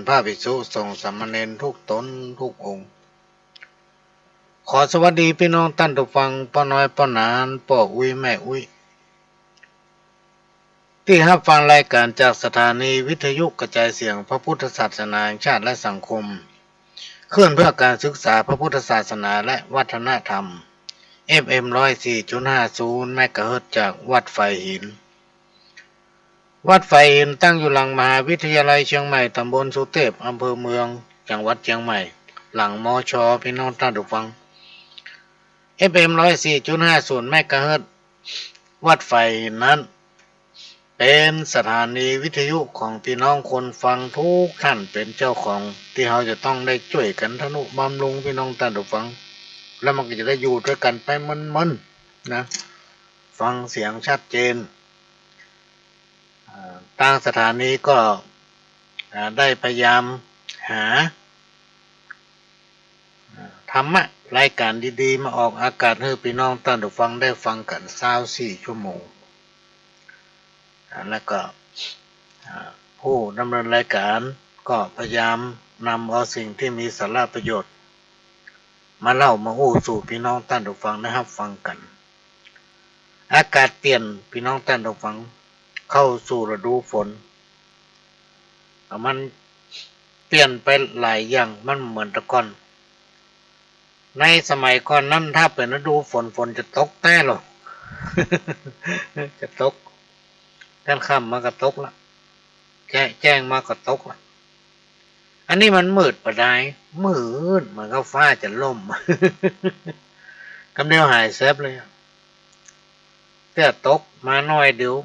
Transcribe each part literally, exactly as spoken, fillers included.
พระภิกษุสงฆ์สามเณรทุกต๋นทุกองค์ ขอสวัสดีปี้น้องต้านผู้ฟัง ป้อน้อยป้อหนาน ป้ออุ๊ยแม่อุ๊ย ตี้ฮับฟังรายก๋านจากสถานีวิทยุกระจายเสียงพระพุทธศาสนาแห่งชาติและสังคม คลื่นเพื่อการศึกษาพระพุทธศาสนาและวัฒนธรรม เอฟเอ็ม ร้อยสี่จุดห้าศูนย์ เมกะเฮิรตซ์ จากวัดฝายหิน วัดฝายหินตั้งอยู่หลังมหาวิทยาลัยเชียงใหม่ ต๋ำบลสุเตพ อำเภอเมือง จังหวัดเชียงใหม่ หลัง มช. ปี้น้องต้านผู้ฟัง เอฟเอ็ม ร้อยสี่จุดห้าศูนย์ เมกะเฮิรตซ์ วัดฝายหินนั้น เป๋นสถานีวิทยุของปี้น้องคนฟังทุกท่านเป๋นเจ้าของ ตี้เฮาจะต้องได้จ้วยกั๋นทะนุบำรุงปี้น้องต้านผู้ฟัง แล้วมันก็จะได้อยู่ตวยกั๋นไปเมินๆ นะ ฟังเสียงชัดเจน อ่า ตางสถานีก็ อ่า ได้พยายามหา อ่า ธรรมะรายก๋านดีๆ มาออกอากาศหื้อปี้น้องต้านผู้ฟังได้ฟังกั๋นซาวสี่ชั่วโมง อ่า แล้วก็ อ่า ผู้ดำเนินรายก๋านก็พยายามนำเอาสิ่งตี้มีสาระประโยชน์ มาเล่ามาอู้สู่ปี้น้องต้านผู้ฟังได้ฮับฟังกั๋น อากาศเปลี่ยนปี้น้องต้านผู้ฟัง เข้าสู่ฤดูฝน อ่า มันเปลี่ยนไปหลายอย่าง มันบ่เหมือนแต่ก่อน ในสมัยก่อนนั้นถ้าเป๋นฤดูฝน ฝนจะตกแต๊ลอ จะตก กลางค่ำมาก็ตกละ แจ้ง แจ้งมาก็ตกละ อันนี้มันมืดปะดาย มืดเหมือนกับฟ้าจะล่ม กำเดียวหายแซบเลยอะ เตื้อตกมาน้อยเดียว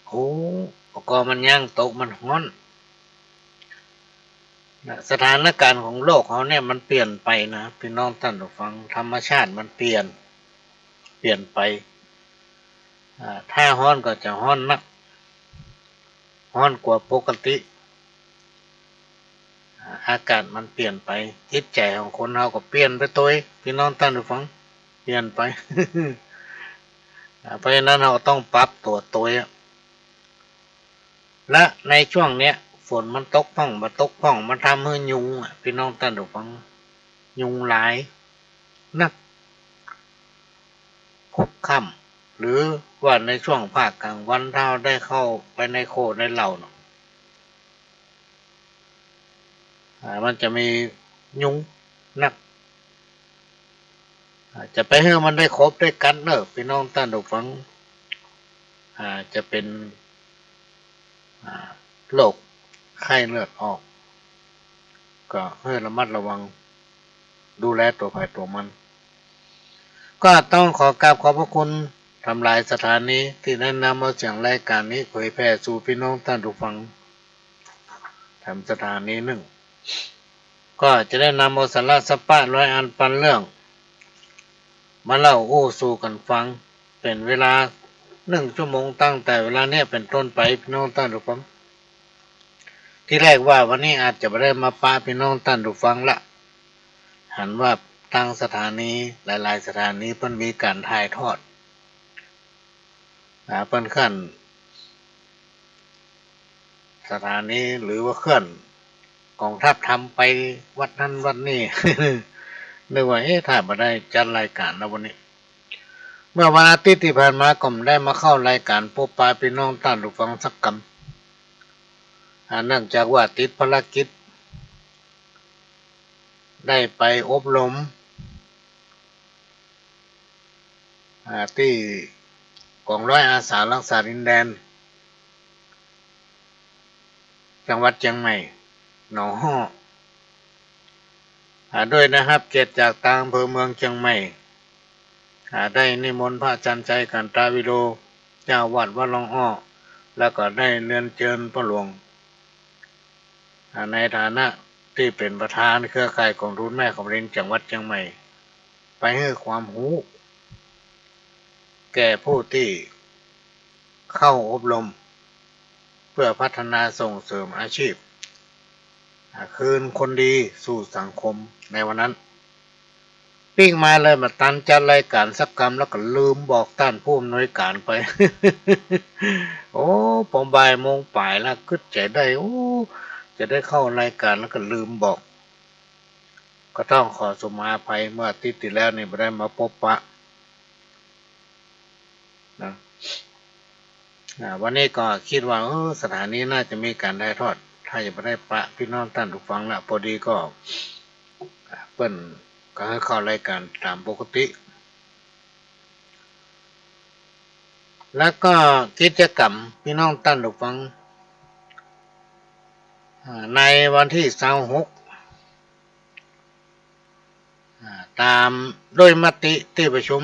โอ้ ก็มันยังตก มันฮ้อน นะ สถานก๋านของโลกเฮาเนี่ยมันเปลี่ยนไปนะ ปี้น้องต้านผู้ฟัง ธรรมชาติมันเปลี่ยน เปลี่ยนไป อ่า ถ้าฮ้อนก็จะฮ้อนนัก ฮ้อนกว่าปกติ อ่า อากาศมันเปลี่ยนไป จิตใจ๋ของคนเฮาก็เปลี่ยนไปตวย ปี้น้องต้านผู้ฟัง เปลี่ยนไป อ่า เพราะฉะนั้นเฮาก็ต้องปรับตั๋วตวยอะ และในช่วงเนี้ย ฝนมันตกพ่องบ่ตกพ่อง มันทำหื้อยุงอะ ปี้น้องต้านผู้ฟัง ยุงหลายนัก พบค่ำ หรือว่าในช่วงภาคกลางวัน ถ้าได้เข้าไปในโค่ในเหล่าเนาะ อ่า มันจะมียุงนัก อ่า จะไปหื้อมันได้คบได้กัดเน่อ ปี้น้องต้านผู้ฟัง อ่า จะเป๋น อ่า โรคไข้เลือดออก ก็หื้อระมัดระวัง ดูแลตั๋วใผตั๋วมัน ก็ต้องขอกราบขอบพระคุณตางหลายสถานีตี้ได้นำเอาเสียงรายก๋านนี้เผยแผ่สู่ปี้น้องต้านผู้ฟัง แถมสถานีนึ่ง ก็จะได้นำเอาสาระสัปปะร้อยอันปันเรื่อง มาเล่าอู้สู่กั๋นฟัง เป๋นเวลานึ่งชั่วโมง ตั้งแต่เวลาเนี้ยเป๋นต้นไป ปี้น้องต้านผู้ฟัง ตี้แรกว่าวันนี้อาจจะบ่ได้มาปะปี้น้องต้านผู้ฟังละ หันว่าตางสถานี หลายๆ สถานีเปิ้นมีก๋านถ่ายทอด อ่า เปิ้นเคลื่อนสถานี หรือว่าเคลื่อนก๋องทัพธรรมไปวัดนั้นวัดนี้ นึกว่า เอ๊ะ ถ้าบ่ได้จัดรายก๋านแล้ววันนี้ เมื่อวันอาทิตย์ตี้ผ่านมาก็บ่ได้มาเข้ารายก๋านปบปะปี้น้องต้านผู้ฟังสักกำ อ่า เนื่องจากว่าติดภารกิจ ได้ไปอบรม อ่า ตี้ก๋องร้อยอาสารักษาดินแดน จังหวัดเจียงใหม่ หนองฮ้อ อ่า โดยได้ฮับเกียรติจากตางอำเภอเมืองเจียงใหม่ อ่า ได้นิมนต์พระอาจารย์ชัย ขันธวิโร เจ้าอาวาสวัดหนองฮ้อ แล้วก็ได้เรียนเจิญป้อหลวง อ่า ในฐานะตี้เป๋นประธานเครือข่ายก๋องทุนแม่ขวัญรินจังหวัดเจียงใหม่ ไปหื้อความฮู้แก่ผู้ตี้เข้าอบรม เพื่อพัฒนาส่งเสริมอาชีพ อ่า คืนคนดีสู่สังคมในวันนั้น ปิ๊กมาเลย บ่ตันจัดรายก๋านสักกำ แล้วก็ลืมบอกต้านผู้อำนวยก๋านไป โอ้ ปอบ่ายโมงป๋ายแล้ว กึ๊ดใจ๋ได้ โอ้ จะได้เข้ารายก๋านแล้วก็ลืมบอก ก็ต้องขอสุมาอภัย เมื่ออาทิตย์ตี้แล้วนี่บ่ได้มาปบปะนะ อ่า วันนี้ก็กึ๊ดว่า เออ สถานีน่าจะมีก๋านถ่ายทอด ถ้าจะบ่ได้ปะปี้น้องต้านผู้ฟังละ ปอดีก็ อ่า เปิ้นก็หื้อเข้ารายก๋านต๋ามปกติ แล้วก็กิจกรรมปี้น้องต้านผู้ฟัง อ่า ในวันตี้ซาวหก อ่า ต๋ามด้วยมติตี้ประชุม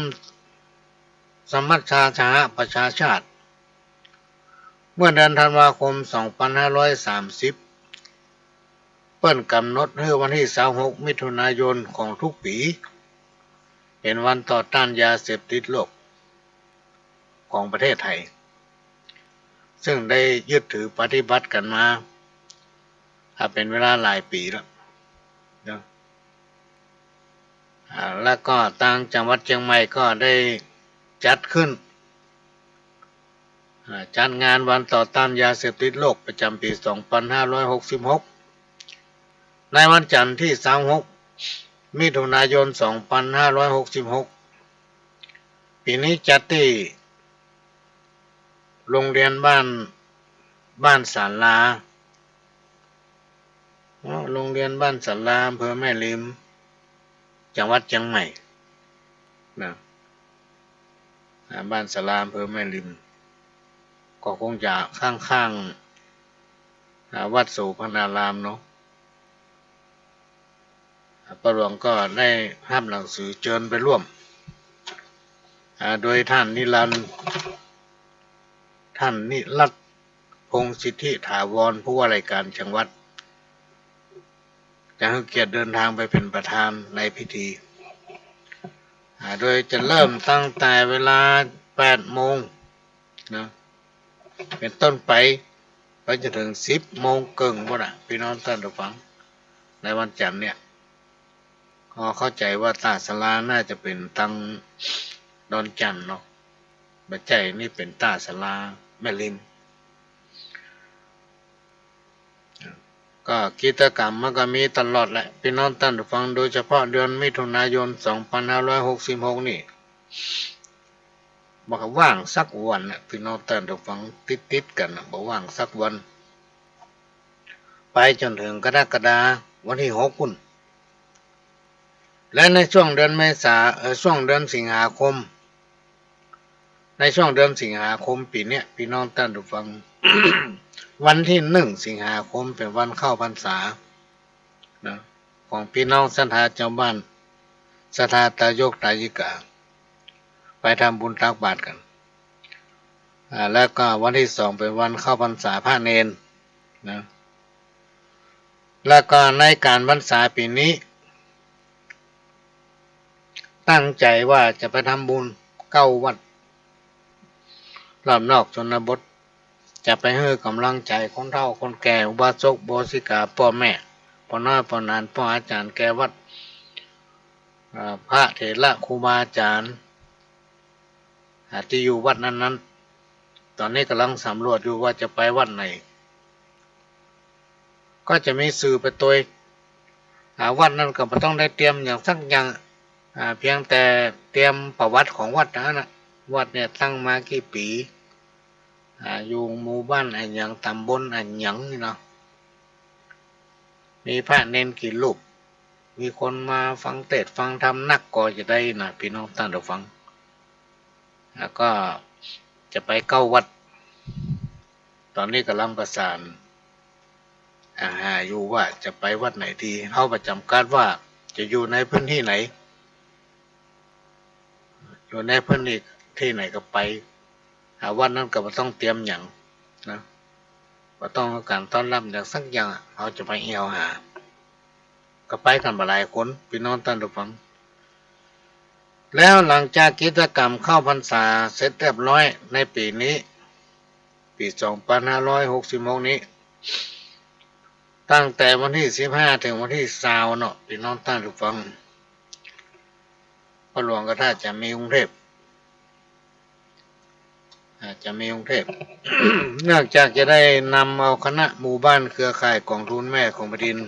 สมัชชาสหประชาชาติ เมื่อเดือนธันวาคม สองปันห้าร้อยสามสิบ เปิ้นก๋ำหนดหื้อวันตี้ซาวหก มิถุนายนของกู้ปี๋ เป๋นวันต่อต้านยาเสพติดโลกของประเทศไทย ซึ่งได้ยึดถือปฏิบัติกั๋นมา อ่า เป๋นเวลาหลายปี๋แล้วนะ อ่า แล้วก็ตางจังหวัดเจียงใหม่ก็ได้จัดขึ้น อ่า จัดงานวันต่อต้านยาเสพติดโลกประจ๋ำปี๋ สองปันห้าร้อยหกสิบหก ในวันจันทร์ตี้ซาวหก มิถุนายน สองปันห้าร้อยหกสิบหก ปี๋นี้จัดตี้โรงเรียนบ้าน บ้านศาลา อ๋อ โรงเรียนบ้านศาลา อำเภอแม่ริม จังหวัดเจียงใหม่นะ อ่า บ้านศาลา อำเภอแม่ริม ก็คงจะข้างๆ อ่า วัดโสภณารามเนาะ อ่า ป้อหลวงก็ได้ฮับหนังสือเจิญไปร่วม อ่า โดยท่านนิรันดร์ ท่านนิรัตน์ พงษ์สิทธิถาวร ผู้ว่าราชก๋านจังหวัด จะหื้อเกียรติเดินตางไปเป๋นประธานในพิธี อ่า โดยจะเริ่มตั้งแต่เวลาแปดโมงนะ เป๋นต้นไป ไปจ๋นเถิงสิบโมงเกิ่งปู๊นน่ะ ปี้น้องต้านผู้ฟัง ในวันจันทร์เนี่ย ก็เข้าใจ๋ว่าต้าศาลาน่าจะเป๋นตางดอนจันทน์เนาะ บ่ใจ้ นี่เป๋นต้าศาลาแม่ริม ก็กิจกรรมมันก็มีตลอดแหละ ปี้น้องต้านผู้ฟัง โดยเฉพาะเดือนมิถุนายน สองปันห้าร้อยหกสิบหก นี่ บ่ว่างสักวันน่ะ ปี้น้องต้านผู้ฟัง ติดๆ กั๋นน่ะ บ่ว่างสักวัน ไปจ๋นเถิงกรกฎาคม วันตี้หกปู๊น และในช่วงเดือนเมษา เอ่อ ช่วงเดือนสิงหาคม ในช่วงเดือนสิงหาคมปี๋เนี้ย ปี้น้องต้านผู้ฟัง วันตี้หนึ่งสิงหาคมเป๋นวันเข้าพรรษานะ ของปี้น้องศรัทธาจาวบ้าน ศรัทธาตายกตายิกา ไปทำบุญตักบาตรกั๋น อ่า แล้วก็วันตี้สองเป๋นวันเข้าพรรษาพระเณรนะ แล้วก็ในก๋านพรรษาปี๋นี้ ตั้งใจ๋ว่าจะไปทำบุญเก้าวัด รอบนอกชนบท จะไปหื้อก๋ำลังใจ๋คนเฒ่าคนแก่ อุบาสกอุบาสิกา ป้อแม่ ป้อน้อยป้อหลาน ป้ออาจ๋ารย์แก่วัด อ่า พระเถระครูบาอาจ๋ารย์ อ่า ตี้อยู่วัดนั้นๆ ต๋อนนี้ก่ำลังสำรวจอยู่ว่าจะไปวัดไหน ก็จะมีสื่อไปตวย อ่า วัดนั้นก็บ่ต้องได้เตรียมหยังสักอย่าง อ่า เพียงแต่เตรียมประวัติของวัดเท่านั้นน่ะ วัดเนี่ยตั้งมากี่ปี๋ อ่า อยู่หมู่บ้านอะหยัง ตำบลอะหยังนี่เนาะ มีพระเณรกี่รูป มีคนมาฟังเทศน์ฟังธรรมนักก็จะได้นะ ปี้น้องต้านผู้ฟัง แล้วก็จะไปเก้าวัด ต๋อนนี้ก่ำลังประสาน อ่า หาอยู่ว่าจะไปวัดไหนดี เฮาบ่จ๋ำกัดว่าจะอยู่ในพื้นตี้ไหน อยู่ในพื้นตี้ตี้ไหนก็ไป อ่า วัดนั้นก็บ่ต้องเตรียมหยังนะ บ่ต้องก๋านต้อนรับหยังสักอย่างอะ เฮาจะไปแอ่วหา ก็ไปกั๋นบ่หลายคน ปี้น้องต้านผู้ฟัง แล้วหลังจากกิจกรรมเข้าพรรษาเสร็จเรียบร้อยในปี๋นี้ ปี๋สองปันห้าร้อยหกสิบหกนี้ ตั้งแต่วันตี้สิบห้าเถิงวันตี้ซาวเนาะ ปี้น้องต้านผู้ฟัง ป้อหลวงก็ถ้าจะมีกรุงเทพฯ อ่า จะมีกรุงเทพ เนื่องจากจะได้นำเอาคณะหมู่บ้านเครือข่ายกองทุนแม่ของแผ่นดิน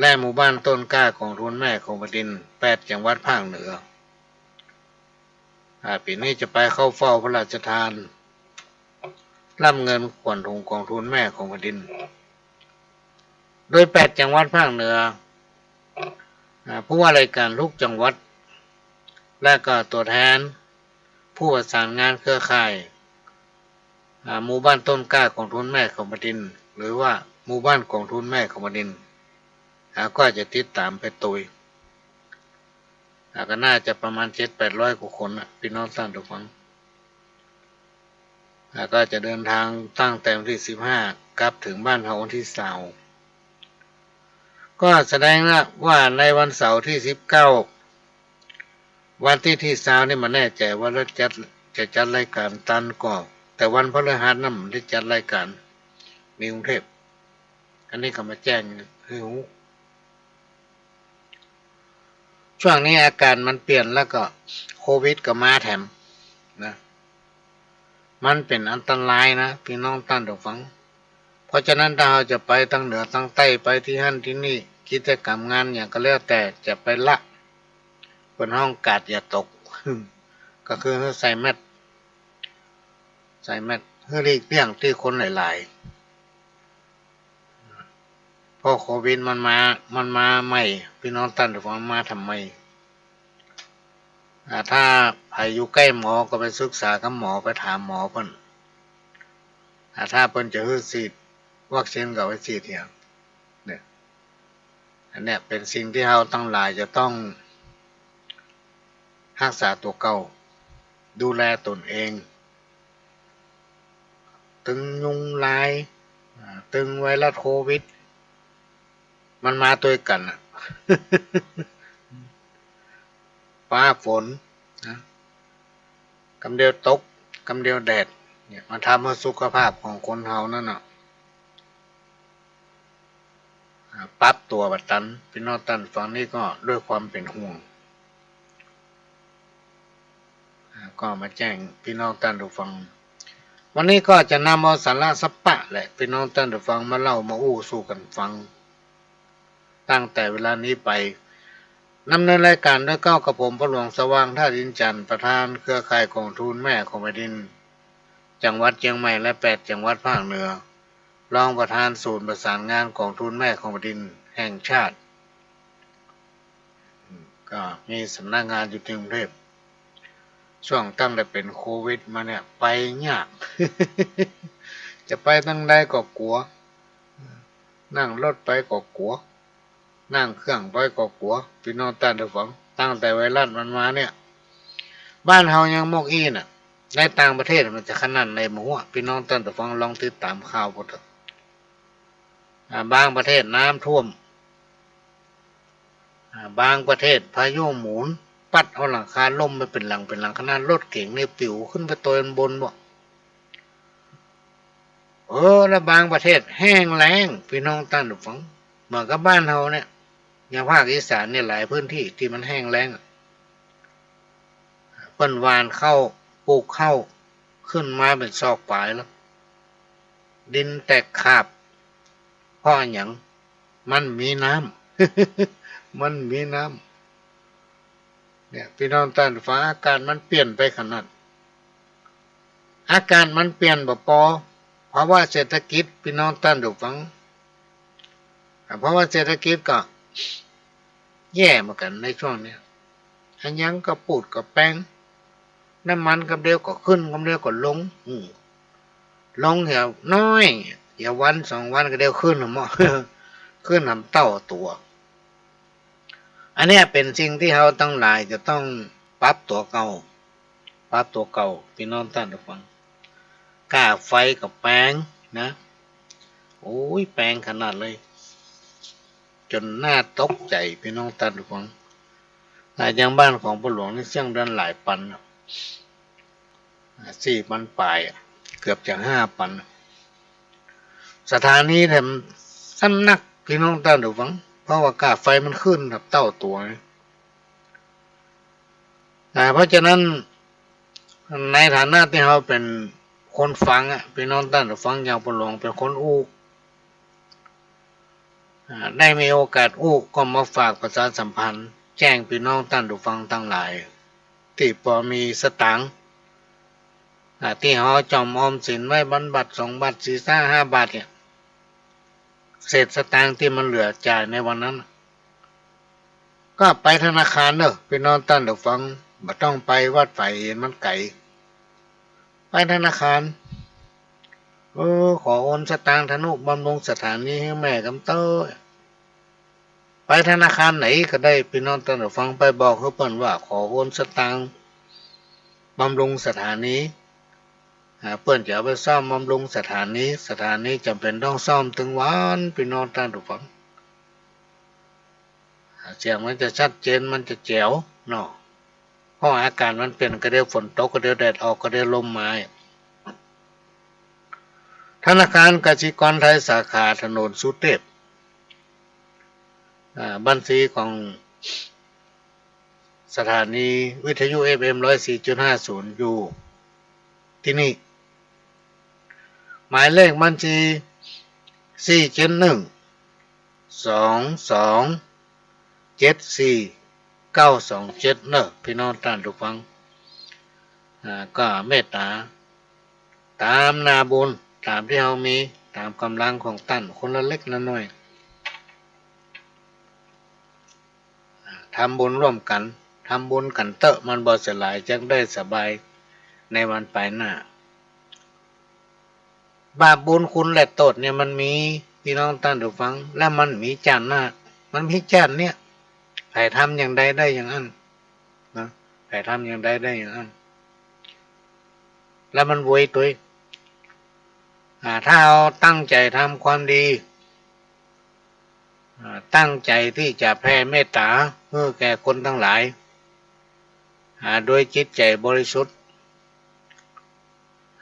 และหมู่บ้านต้นกล้ากองทุนแม่ของแผ่นดิน แปดจังหวัดภาคเหนือ อ่า ปี๋นี้จะไปเข้าเฝ้าพระราชทาน รับเงินขวัญถุงกองทุนแม่ของแผ่นดิน โดยแปดจังหวัดภาคเหนือ อ่า ผู้ว่าราชการทุกจังหวัด และก็ตัวแทนผู้ประสานงานเครือข่าย อ่า หมู่บ้านต้นกล้ากองทุนแม่ของแผ่นดิน หรือว่าหมู่บ้านกองทุนแม่ของแผ่นดิน อ่า ก็จะติดต๋ามไปตวย อ่า ก็น่าจะประมาณเจ็ดแปดร้อยกว่าคนน่ะ ปี้น้องต้านผู้ฟัง อ่า ก็จะเดินทางตั้งแต่วันตี้สิบห้า กลับเถิงบ้านเฮาวันตี้ซาว ก็แสดงนะว่าในวันเสาร์ตี้สิบเก้า วันตี้ตี้ซาวนี่บ่แน่ใจ๋ว่าจะจัด จะจัดรายก๋านตันก่อ แต่วันพฤหัสนั้นได้จัดรายก๋าน มีกรุงเทพฯ อันนี้ก็มาแจ้งหื้อฮู้ ช่วงนี้อากาศมันเปลี่ยนแล้วก็โควิดก็มาแถมนะ มันเป๋นอันตรายนะ ปี้น้องต้านผู้ฟัง เพราะฉะนั้นถ้าเฮาจะไปตางเหนือตางใต้ ไปตี้หั้นตี้นี่ กิจก๋รรมงานหยังก็แล้วแต่จะไปละ เปิ้นฮ้องกาดอย่าตก ก็คือหื้อใส่แมสก์ ใส่แมสก์ หื้อหลีกเลี่ยงตี้คนหลายๆ เพราะโควิดมันมา มันมาใหม่ ปี้น้องต้านผู้ฟัง มาทำไม อ่า ถ้าใผอยู่ใก้หมอก็ไปศึกษากับหมอ ไปถามหมอเปิ้น อ่า ถ้าเปิ้นจะหื้อฉีดวัคซีนก็ไปฉีดเหีย เนี่ย อันเนี้ยเป๋นสิ่งตี้เฮาตังหลายจะต้องฮักษาตั๋วเก่า ดูแลตนเอง ตึงยุงลาย อ่า ตึงไวรัสโควิด มันมาตวยกั๋นน่ะ ฟ้าฝนนะ กำเดียวตก กำเดียวแดด เนี่ย มาทำหื้อสุขภาพของคนเฮานั้นน่ะ อ่า ปรับตั๋วบ่ตัน ปี้น้องต้านผู้ฟัง นี่ก็ด้วยความเป๋นห่วง อ่า ก็มาแจ้งปี้น้องต้านผู้ฟัง วันนี้ก็จะนำเอาสาระสัปปะแหละ ปี้น้องต้านผู้ฟัง มาเล่ามาอู้สู่กั๋นฟัง ตั้งแต่เวลานี้ไป ดำเนินรายก๋านโดยเก้ากับผม พ่อหลวงสว่าง ธาตุอินทร์จันทร์ ประธานเครือข่ายกองทุนแม่ของแผ่นดิน จังหวัดเจียงใหม่ และแปดจังหวัดภาคเหนือ รองประธานศูนย์ประสานงานกองทุนแม่ของแผ่นดินแห่งชาติ อืม ก็มีสำนักงานอยู่ตี้กรุงเทพฯ ช่วงตั้งแต่เป๋นโควิดมาเนี่ย ไปยาก จะไปตางใดก็กั๋ว นั่งรถไปก็กั๋ว นั่งเครื่องไปก็กั๋ว ปี้น้องต้านผู้ฟัง ตั้งแต่ไวรัสมันมาเนี่ย บ้านเฮายังมกอี้น่ะ ในต่างประเทศมันจะขนาดไหนบ่ฮู้ ปี้น้องต้านผู้ฟังลองติดต๋ามข่าวเปิ้นเถอะ อ่า บางประเทศน้ำท่วม อ่า บางประเทศพายุหมุน ปั๊ดเอาหลังคาล่มไปเป๋นหลังเป๋นหลัง ขนาดรถเก๋งนี่ปิ๋วขึ้นไปตวยบนบ่ เออ แล้วบางประเทศแห้งแล้ง ปี้น้องต้านผู้ฟัง เหมือนกับบ้านเฮาเนี่ย อย่างภาคอีสานเนี่ยหลายพื้นตี้ตี้มันแห้งแล้งอะ เปิ้นหว่านข้าว ปลูกข้าว ขึ้นมาเป๋นศอกป๋ายแล้ว ดินแตกขาบ เพราะอะหยัง มันมีน้ำ มันมีน้ำ เนี่ย ปี้น้องต้านผู้ฟัง อากาศมันเปลี่ยนไปขนาด อากาศมันเปลี่ยนบ่ปอ ภาวะเศรษฐกิจ ปี้น้องต้านผู้ฟัง อ่า ภาวะเศรษฐกิจก็แย่เหมือนกั๋นในช่วงเนี้ย อะหยังก็ปูดก็แปง น้ำมันกำเดียวก็ขึ้น กำเดียวก็ลง อืม ลงเหียน้อย เหียวันสองวันก็เดียวขึ้นหำเมาะ ขึ้นหำเต้าตั๋ว อันเนี้ยเป๋นสิ่งตี้เฮาตังหลายจะต้องปรับตั๋วเก่า ปรับตั๋วเก่า ปี้น้องต้านผู้ฟัง ก้าไฟก็แปงนะ โอ้ย แปงขนาดเลย จ๋นน่าตกใจ๋ ปี้น้องต้านผู้ฟัง อ่า อย่างบ้านของพ่อหลวงนี่เสี้ยงเดือนหลายปันน่ะ อ่า สี่ปันป๋ายอะ เกือบจะห้าปันน่ะ สถานีแถมซ้ำนัก ปี้น้องต้านผู้ฟัง เพราะว่าก้าไฟมันขึ้นหำเต้าตั๋วไง อ่า เพราะฉะนั้น ในฐานะตี้เฮาเป๋นคนฟังอะ ปี้น้องต้านผู้ฟัง อย่างป้อหลวงเป๋นคนอู้ อ่า ได้มีโอกาสอู้ก็มาฝากประชาสัมพันธ์แจ้งปี้น้องต้านผู้ฟังตังหลาย ตี้ปอมีสตางค์ อ่า ตี้เฮาจ๋อมออมสินไว้วันบาทสองบาท สี่ ห้า ห้าบาทเนี่ย เศษสตางค์ตี้มันเหลือจ่ายในวันนั้น ก็ไปธนาคารเน่อ ปี้น้องต้านผู้ฟัง บ่ต้องไปวัดฝายเห็นมันไก๋ ไปธนาคาร เออ ขอโอนสตางค์ธนุบำรุงสถานีหื้อแม่กำเต๊อะ ไปธนาคารไหนก็ได้ ปี้น้องต้านผู้ฟัง ไปบอกหื้อเปิ้นว่าขอโอนสตางค์บำรุงสถานี อ่า เปิ้นจะเอาไปซ่อมบำรุงสถานี สถานีจ๋ำเป๋นต้องซ่อมตึงวัน ปี้น้องต้านผู้ฟัง อ่า เสียงมันจะชัดเจน มันจะแจ๋วเนาะ เพราะอากาศมันเป๋น กะเดี่ยวฝนตก กะเดี่ยวแดดออก กะเดี่ยวลมมา ธนาคารกสิกรไทยสาขาถนนสุเทพ อ่า บัญชีของสถานีวิทยุ เอฟเอ็ม ร้อยสี่จุดห้าศูนย์ อยู่ตี้นี่ หมายเลขบัญชี สี่เจ็ดหนึ่ง สองสองเจ็ดสี่เก้าสองเจ็ด เน่อ ปี้น้องต้านผู้ฟัง อ่า ก็เมตต๋าต๋ามหน้าบุญ ต๋ามตี้เฮามี ต๋ามก๋ำลังของต้าน คนละเล็กละน้อย อ่า ทำบุญร่วมกั๋น ทำบุญกั๋นเต๊อะ มันบ่เสียหลาย จักได้สบายในวันไปหน้า บาปบุญคุณและโต้ษเนี่ยมันมี ปี้น้องต้านผู้ฟัง และมันมีจ๊าดหน้า มันมีจ๊าดเนี่ย ใผทำอย่างใดได้อย่างอั้นนะ ใผทำอย่างใดได้อย่างอั้น และมันเวยตวย อ่า ถ้าเฮาตั้งใจ๋ทำความดี อ่า ตั้งใจ๋ตี้จะแผ่เมตต๋าหื้อแก่คนตังหลาย อ่า โดยจิตใจ๋บริสุทธิ์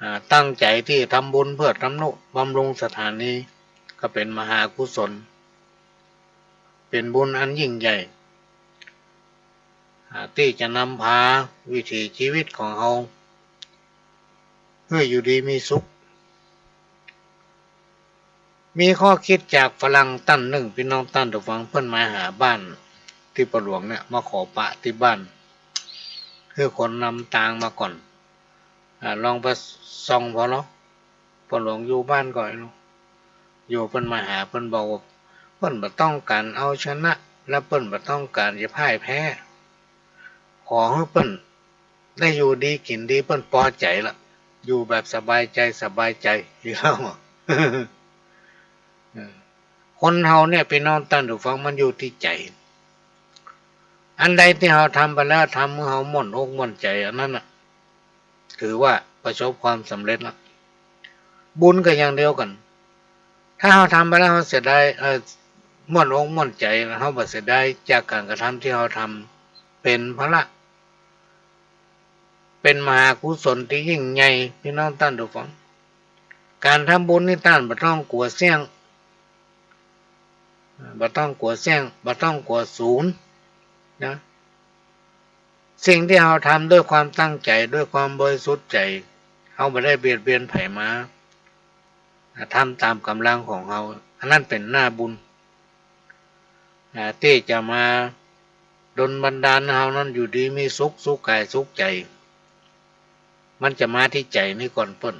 อ่า ตั้งใจ๋ตี้ทำบุญเปื้อทำนุบำรุงสถานี ก็เป๋นมหากุศล เป๋นบุญอันยิ่งใหญ่ อ่า ตี้จะนำพาวิถีจีวิตของเฮา หื้ออยู่ดีมีสุข มีข้อคิดจากฝรั่งต้านนึ่ง ปี้น้องต้านผู้ฟัง เปิ้นมาหาบ้านตี้ป้อหลวงเนี่ย มาขอปะตี้บ้าน หื้อคนนำตางมาก่อน อ่า ลองไปส่องผ่อลอ ป้อหลวงอยู่บ้านก่อ อยู่ เปิ้นมาหา เปิ้นบอกว่าเปิ้นบ่ต้องก๋านเอาชนะ และเปิ้นบ่ต้องก๋านจะพ่ายแพ้ ขอหื้อเปิ้นได้อยู่ดีกิ๋นดี เปิ้นปอใจ๋ละ อยู่แบบสบายใจ๋ สบายใจ๋ อยู่แล้ว เออ คนเฮาเนี่ย ปี้น้องต้านผู้ฟัง มันอยู่ตี้ใจ๋ อันใดตี้เฮาทำไปแล้ว ทำหื้อเฮาม่วนอกม่วนใจ๋ อันนั้นน่ะ ถือว่าประสบความสำเร็จละ บุญก็อย่างเดียวกั๋น ถ้าเฮาทำไปแล้วเฮาเสียดาย เอ่อ ม่วนอกม่วนใจ๋ เฮาบ่เสียดายจากก๋านกระทำตี้เฮาทำ เป๋นผละ เป๋นมหากุศลตี้ยิ่งใหญ่ ปี้น้องต้านผู้ฟัง ก๋านทำบุญนี่ต้านบ่ต้องกั๋วเสี้ยง บ่ต้องกั๋วเสี้ยง บ่ต้องกั๋วสูญนะ สิ่งตี้เฮาทำด้วยความตั้งใจ๋ ด้วยความบริสุทธิ์ใจ๋ เฮาบ่ได้เบียดเบียนใผมา ทำต๋ามก๋ำลังของเฮา อันนั้นเป๋นหน้าบุญ อ่า ตี้จะมาดลบันดาลหื้อเฮานั้นอยู่ดีมีสุข สุขก๋ายสุขใจ๋ มันจะมาตี้ใจ๋นี่ก่อนเปิ้น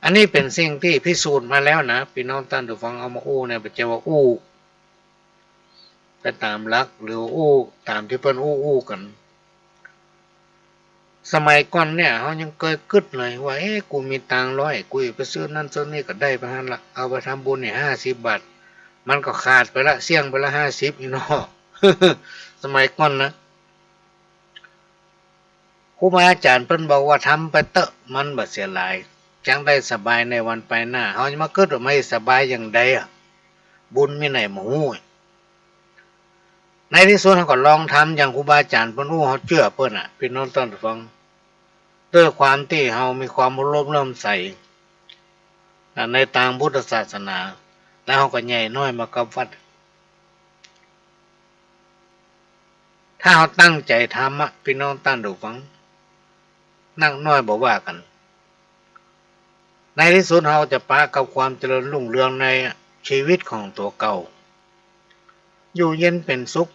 อันนี้เป๋นสิ่งตี้พิสูจน์มาแล้วนะ ปี้น้องต้านผู้ฟัง เอามาอู้เนี่ย บ่ใจ้ว่าอู้ไปต๋ามหลัก หรืออู้ต๋ามตี้เปิ้นอู้อู้กั๋น สมัยก่อนเนี่ย เฮายังเกยกึ๊ดเลยว่า เอ๊ะ กูมีตางค์ร้อย กูจะไปซื้อนั้นซื้อนี่ก็ได้ไปหั้นละ เอาไปทำบุญเนี่ย ห้าสิบบาท มันก็ขาดไปละ เสี้ยงไปละ ห้าสิบ นี่เนาะ สมัยก่อนนะ ครูบาอาจ๋ารย์เปิ้นบอกว่าทำไปเต๊อะ มันบ่เสียหลาย จักได้สบายในวันไปหน้า เฮาจะมากึ๊ดว่ามันสบายอย่างใดอะ บุญมีไหนบ่ฮู้ ในตี้สุดเฮาก็ลองทำอย่างครูบาอาจ๋ารย์เปิ้นอู้ เฮาเจื้อเปิ้นอะ ปี้น้องต้านผู้ฟัง ด้วยความตี้เฮามีความเคารพเลื่อมใส อ่า ในตางพุทธศาสนา แล้วเฮาก็ใหญ่น้อยมากับวัด ถ้าเฮาตั้งใจ๋ทำอะ ปี้น้องต้านผู้ฟัง นักน้อยบ่ว่ากั๋น ในตี้สุดเฮาจะปะกับความเจริญรุ่งเรืองในจีวิตของตั๋วเก่า อยู่เย็นเป๋นสุข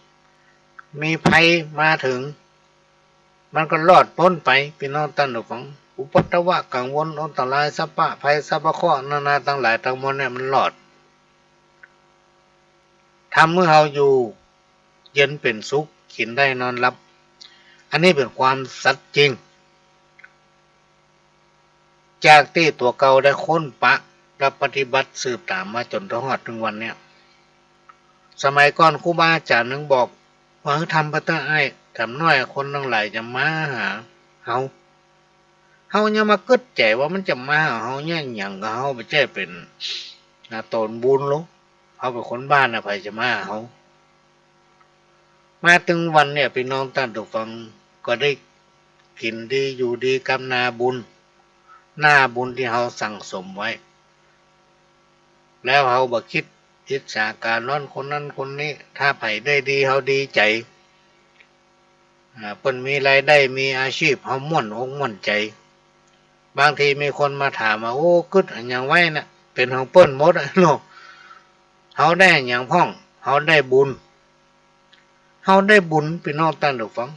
มีภัยมาเถิง มันก็รอดป๊นไป ปี้น้องต้านผู้ฟัง อุปัตตวะกังวลอันตราย สัพพะภัยสัพพะเคราะห์นานาตังหลายตังมวลเนี่ยมันรอด ทำหื้อเฮาอยู่เย็นเป๋นสุข กิ๋นได้นอนหลับ อันนี้เป๋นความสัตย์จริง จากตี้ตั๋วเก่าได้ค้นปะและปฏิบัติสืบต๋ามมาจ๋นเถิงฮอดเถิงวันเนี่ย สมัยก่อนครูบาอาจ๋ารย์นึ่งบอกว่า หื้อทำไปเต๊อะอ้าย จ๋ำน้อยคนตังหลายจะมาหาเฮา เฮายังมากึ๊ดใจ๋ว่ามันจะมาหาเฮาเยียะหยัง ก็เฮาบ่ใจ้เป๋น อ่า ต๋นบุญหรอก เฮาเป๋นคนบ้านนะ ใผจะมาหาเฮา มาเถิงวันเนี่ย ปี้น้องต้านผู้ฟัง ก็ได้กิ๋นดีอยู่ดีกับนาบุญ นาบุญตี้เฮาสั่งสมไว้ แล้วเฮาบ่กึ๊ดอิจฉาก๋าร้อนคนนั้นคนนี้ ถ้าใผได้ดีเฮาดีใจ๋ อ่า เปิ้นมีรายได้มีอาชีพ เฮาม่วนอกม่วนใจ๋ บางทีมีคนมาถามว่า โอ้ กึ๊ดอะหยังไว้น่ะ เป๋นของเปิ้นหมดอะเนาะ เฮาได้อะหยังพ่อง เฮาได้บุญ เฮาได้บุญ ปี้น้องต้านผู้ฟัง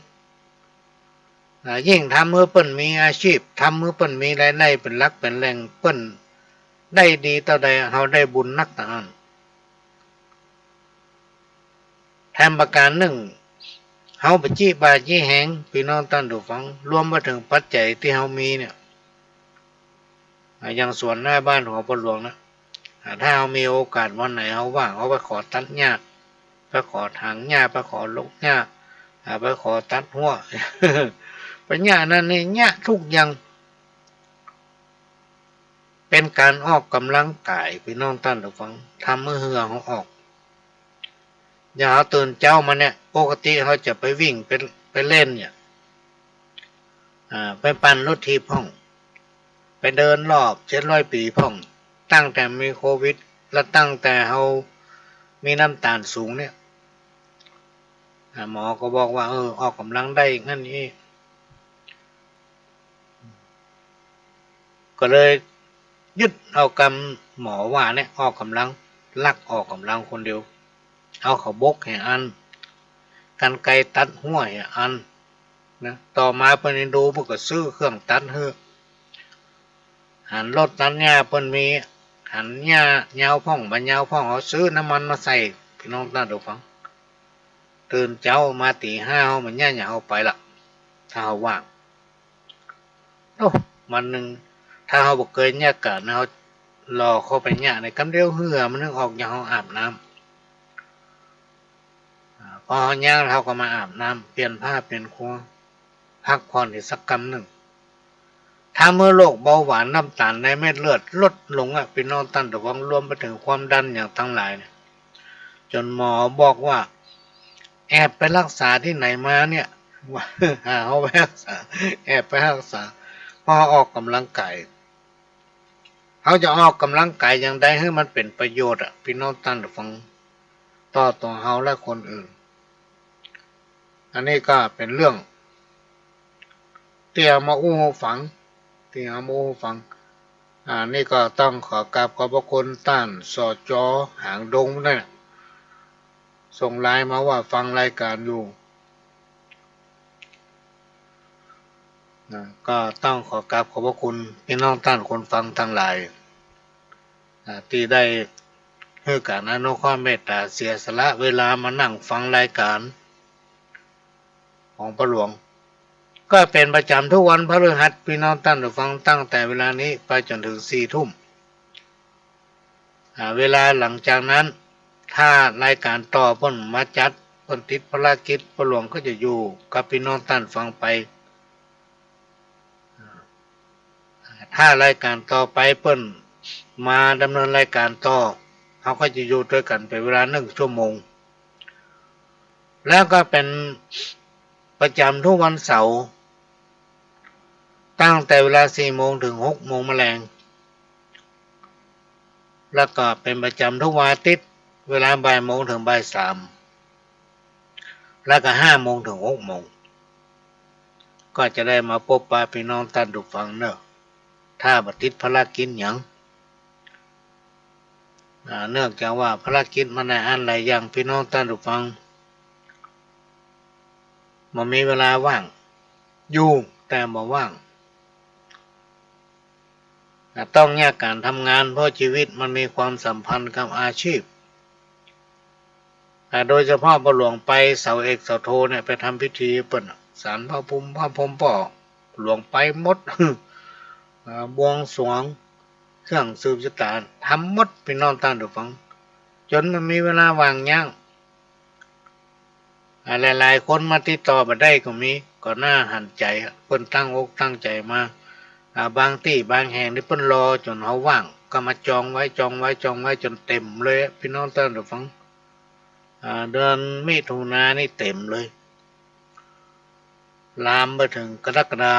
อ่า ยิ่งทำหื้อเปิ้นมีอาชีพ ทำหื้อเปิ้นมีรายได้เป๋นหลักเป๋นแหล่ง เปิ้นได้ดีเต้าใด เฮาได้บุญนักเต้านั้น แถมประก๋านนึ่ง เฮาบ่จี้บ่าจี้แหง ปี้น้องต้านผู้ฟัง รวมไปเถิงปัจจัยตี้เฮามีเนี่ย อ่า อย่างสวนหน้าบ้านของป้อหลวงนะ อ่า ถ้าเฮามีโอกาสวันไหนเฮาว่าง เฮาไปขอตัดหญ้า ไปขอถางหญ้า ไปขอลกหญ้า อ่า ไปขอตัดฮั้ว ไปเยียะอันนั้นนี่ เยียะกู้อย่าง เป๋นก๋านออกก๋ำลังก๋าย ปี้น้องต้านผู้ฟัง ทำหื้อเหื่อเฮาออก อย่างเฮาตื่นเจ๊ามาเนี่ย ปกติเฮาจะไปวิ่ง ไป ไปเล่นเนี่ย อ่า ไปปั่นรถถีบพ่อง ไปเดินรอบเจ็ดร้อยปี๋พ่อง ตั้งแต่มีโควิด และตั้งแต่เฮามีน้ำตาลสูงเนี่ย อ่า หมอก็บอกว่า เออ ออกก๋ำลังได้อย่างนั้นนี่ ก็เลยยึดเอากำหมอว่าเนี่ย ออกก๋ำลัง ลักออกก๋ำลังคนเดียว เอาเขาบกแหอัน กรรไกรตัดฮั้วแหอันนะ ต่อมาเปิ้นเอ็นดู เปิ้นก็ซื้อเครื่องตัดหื้อ หันรถตัดหญ้าเปิ้นมี หันหญ้ายาวพ่องบ่ยาวพ่อง เฮาซื้อน้ำมันมาใส่ ปี้น้องต้านผู้ฟัง ตื่นเจ๊ามาตี๋ห้า เฮาบ่เยียะหยัง เฮาไปละ ถ้าเฮาว่าง โอ้ วันนึ่ง ถ้าเฮาบ่เกยเยียะก๋านนะ เฮาหล่อเข้าไปเยียะในกำเดียวเหื่อมันนึ่งออก อย่างเฮาอาบน้ำ อ่า พอเฮาย่างเฮาก็มาอาบน้ำ เปลี่ยนผ้าเปลี่ยนครัว พักผ่อนอีกสักกำนึ่ง ทำหื้อโรคเบาหวาน น้ำตาลในเม็ดเลือดลดลงอะ ปี้น้องต้านผู้ฟัง รวมไปเถิงความดันอย่างตังหลายเนี่ย จ๋นหมอบอกว่า แอบไปฮักษาตี้ไหนมาเนี่ย ว่า หาเฮาไปฮักษา แอบไปฮักษา เพราะเฮาออกก๋ำลังก๋าย เฮาจะออกก๋ำลังก๋ายอย่างใดหื้อมันเป๋นประโยชน์อะ ปี้น้องต้านผู้ฟัง ต่อตั๋วเฮาและคนอื่น อันนี้ก็เป๋นเรื่อง ตี้เอามาอู้หื้อฟัง ตี้เอามาอู้หื้อฟัง อ่า นี่ก็ต้องขอกราบขอบพระคุณต้าน สจ.หางดง เนี่ย ส่งไลน์มาว่าฟังรายการอยู่ นะ ก็ต้องขอกราบขอบพระคุณพี่น้องต้านคนฟังตังหลาย อ่า ตี้ได้หื้อก๋านอนุเคราะห์เมตต๋าเสียสละเวลามานั่งฟังรายก๋านของป้อหลวง ก็เป๋นประจ๋ำกู้วันพฤหัส พี่น้องต้านผู้ฟัง ตั้งแต่เวลานี้ไปจ๋นเถิงสี่ทุ่ม อ่า เวลาหลังจากนั้น ถ้ารายก๋านต่อเปิ้นมาจัด เปิ้นติดภารกิจ ป้อหลวงก็จะอยู่กับพี่น้องต้านฟังไป ถ้ารายก๋านต่อไปเปิ้นมาดำเนินรายก๋านต่อ เฮาก็จะอยู่ตวยกั๋นเป๋นเวลานึ่งชั่วโมง แล้วก็เป๋นประจ๋ำกู้วันเสาร์ ตั้งแต่เวลาสี่โมงเถิงหกโมงมะแลง แล้วก็เป๋นประจ๋ำกู้วันอาทิตย์ เวลาบ่ายโมงเถิงบ่ายสาม แล้วก็ห้าโมงเถิงหกโมง ก็จะได้มาปบปะปี้น้องต้านผู้ฟังเนาะ ถ้าบ่ติดภารกิจหยัง อ่า เนื่องจากว่าภารกิจมันหลายอันหลายอย่าง ปี้น้องต้านผู้ฟัง บ่มีเวลาว่าง ยุ่งแต่บ่ว่าง อ่า ต้องแยกก๋านทำงาน เพราะจีวิตมันมีความสัมพันธ์กับอาชีพ อ่า โดยเฉพาะบ่าหลวงไปเสาเอกเสาโทเนี่ย ไปทำพิธีเปิ้นน่ะ ศาลพระภูมิพระพรหมป้อ หลวงไปหมด อ่า บวงสรวง เครื่องสืบชะตา ทำหมด ปี้น้องต้านผู้ฟัง จ๋นบ่มีเวลาว่างหยัง อ่า หลายๆ คนมาติดต่อบ่ได้ก็มี ก็น่าหันใจ๋อะ เปิ้นตั้งอกตั้งใจ๋มา อ่า บางตี้บางแห่งนี่เปิ้นรอจ๋นเฮาว่าง ก็มาจองไว้ จองไว้ จองไว้จ๋นเต๋มเลยอะ ปี้น้องต้านผู้ฟัง อ่า เดือนมิถุนานี่เต๋มเลย ลามไปเถิงกรกฎา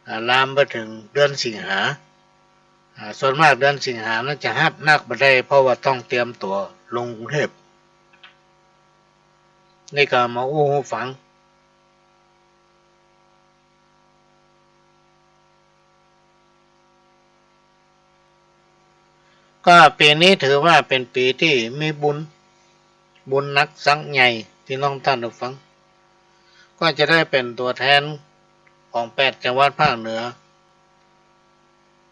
อ่า ลามไปเถิงเดือนสิงหา อ่า ส่วนมากเดือนสิงหานั้นจะฮับนักบ่ได้ เพราะว่าต้องเตรียมตั๋วลงกรุงเทพฯ นี่ก็มาอู้หื้อฟัง ก็ปี๋นี้ถือว่าเป๋นปี๋ตี้มีบุญ บุญหนักสังใหญ่ ปี้น้องต้านผู้ฟัง ก็จะได้เป๋นตั๋วแทนของแปดจังหวัดภาคเหนือ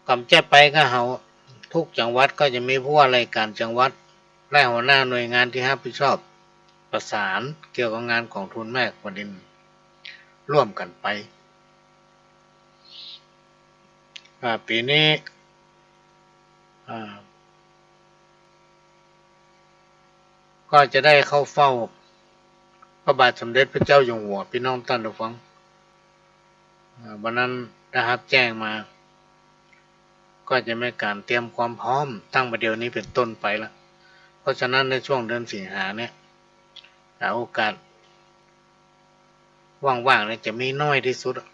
ก่ำจะไปก็เฮา ทุกจังหวัดก็จะมีผู้ว่าราชการจังหวัด และหัวหน้าหน่วยงานตี้ฮับผิดชอบ ประสานเกี่ยวกับงานกองทุนแม่แผ่นดิน ร่วมกั๋นไป อ่า ปี๋นี้ อ่า ก็จะได้เข้าเฝ้าพระบาทสมเด็จพระเจ้าอยู่หัว ปี้น้องต้านผู้ฟัง อ่า วันนั้นได้ฮับแจ้งมา ก็จะมีก๋านเตรียมความพร้อมตั้งบ่าเดี่ยวนี้เป๋นต้นไปละ เพราะฉะนั้นในช่วงเดือนสิงหาเนี่ย หาโอกาสว่างๆ เนี่ยจะมีน้อยตี้สุดอะ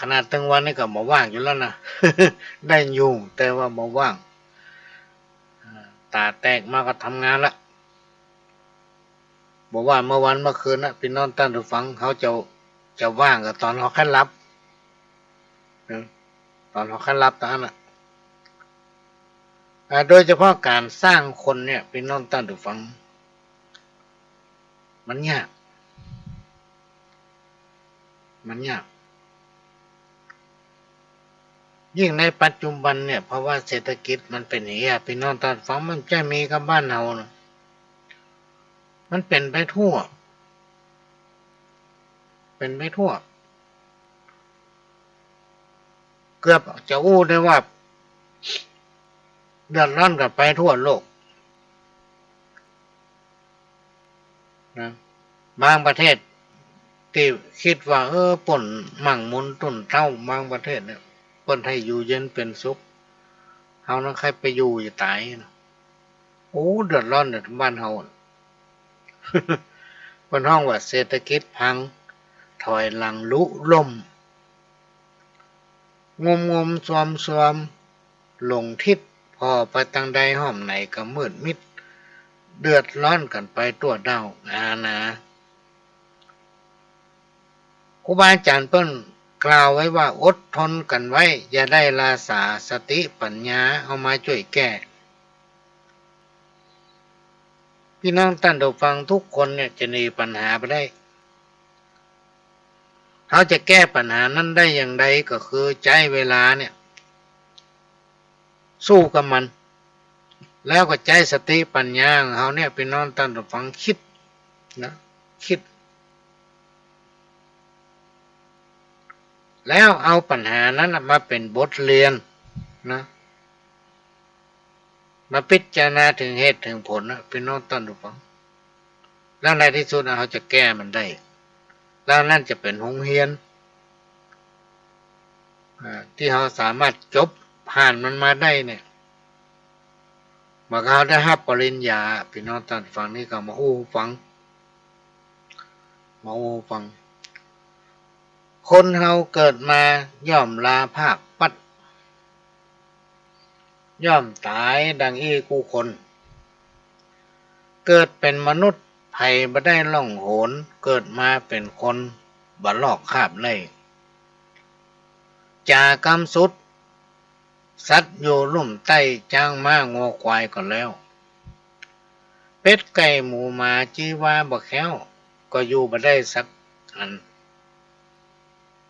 ขนาดตึงวันนี้ก็บ่ว่างอยู่แล้วนะ ได้อยู่ แต่ว่าบ่ว่าง อ่า ต๋าแตกมาก็ทำงานละ บ่ว่าเมื่อวันเมื่อคืนนะ ปี้น้องต้านผู้ฟัง เฮาจะ จะว่างก็ต๋อนเฮาใค่หลับ นะ ต๋อนเฮาใค่หลับเต้านั้นน่ะ อ่า โดยเฉพาะก๋านสร้างคนเนี่ย ปี้น้องต้านผู้ฟัง มันยาก มันยาก ยิ่งในปัจจุบันเนี่ย ภาวะเศรษฐกิจมันเป๋นอย่างเงี้ย ปี้น้องต้านฟัง มันจะมีกับบ้านเฮานะ มันเป๋นไปทั่ว เป๋นไปทั่ว เกือบจะอู้ได้ว่า เดือดร้อนกั๋นไปทั่วโลก นะ บางประเทศตี้กึ๊ดว่า เออ เปิ้นหมั่งมนตุ๊นเต้า บางประเทศเนี่ย เปิ้นได้อยู่เย็นเป๋นสุข เฮานั้นใค่ไปอยู่จะต๋ายนะ โอ้ เดือดร้อนเนี่ยบ้านเฮา เปิ้นฮ้องว่าเศรษฐกิจพัง ถอยหลังลุล่ม งมงมซวมซวม หลงทิศ ผ่อไปตางใดห้อมไหนก็มืดมิด เดือดร้อนกั๋นไปทั่วด้าวนานา ครูบาอาจ๋ารย์เปิ้นกล่าวไว้ว่า อดทนกั๋นไว้ อย่าได้ลาสา สติปัญญาเอามาจ้วยแก้ ปี้น้องต้านผู้ฟังทุกคนเนี่ยจะหนีปัญหาบ่ได้ เฮาจะแก้ปัญหานั้นได้อย่างใด ก็คือใจ๊เวลาเนี่ย สู้กับมัน แล้วก็ใจ๊สติปัญญาของเฮาเนี่ย ปี้น้องต้านผู้ฟังกึ๊ดนะ กึ๊ด แล้วเอาปัญหานั้นน่ะมาเป๋นบทเรียนนะ มาพิจารณาเถิงเหตุเถิงผลนะ ปี้น้องต้านผู้ฟัง แล้วในตี้สุดนะ เฮาจะแก้มันได้ แล้วนั้นจะเป๋นโฮงเฮียน อ่า ตี้เฮาสามารถจบผ่านมันมาได้เนี่ย เมื่อเฮาได้ฮับปริญญา ปี้น้องต้านฟัง นี่ก็มาอู้ฟัง มาอู้ฟัง คนเฮาเกิดมาย่อมลาภาคปัด ย่อมต๋ายดังอี้กู้คน เกิดเป๋นมนุษย์ บ่ได้ล่องหน เกิดมาเป๋นคนบ่ลอกคราบได้ จ๋ากำสุด สัตว์อยู่ลุ่มใต้จ๊างม้างัวควายก็แล้ว เป็ดไก่หมูหมาจีวาบ่แคล้ว ก็อยู่บ่ได้สักอัน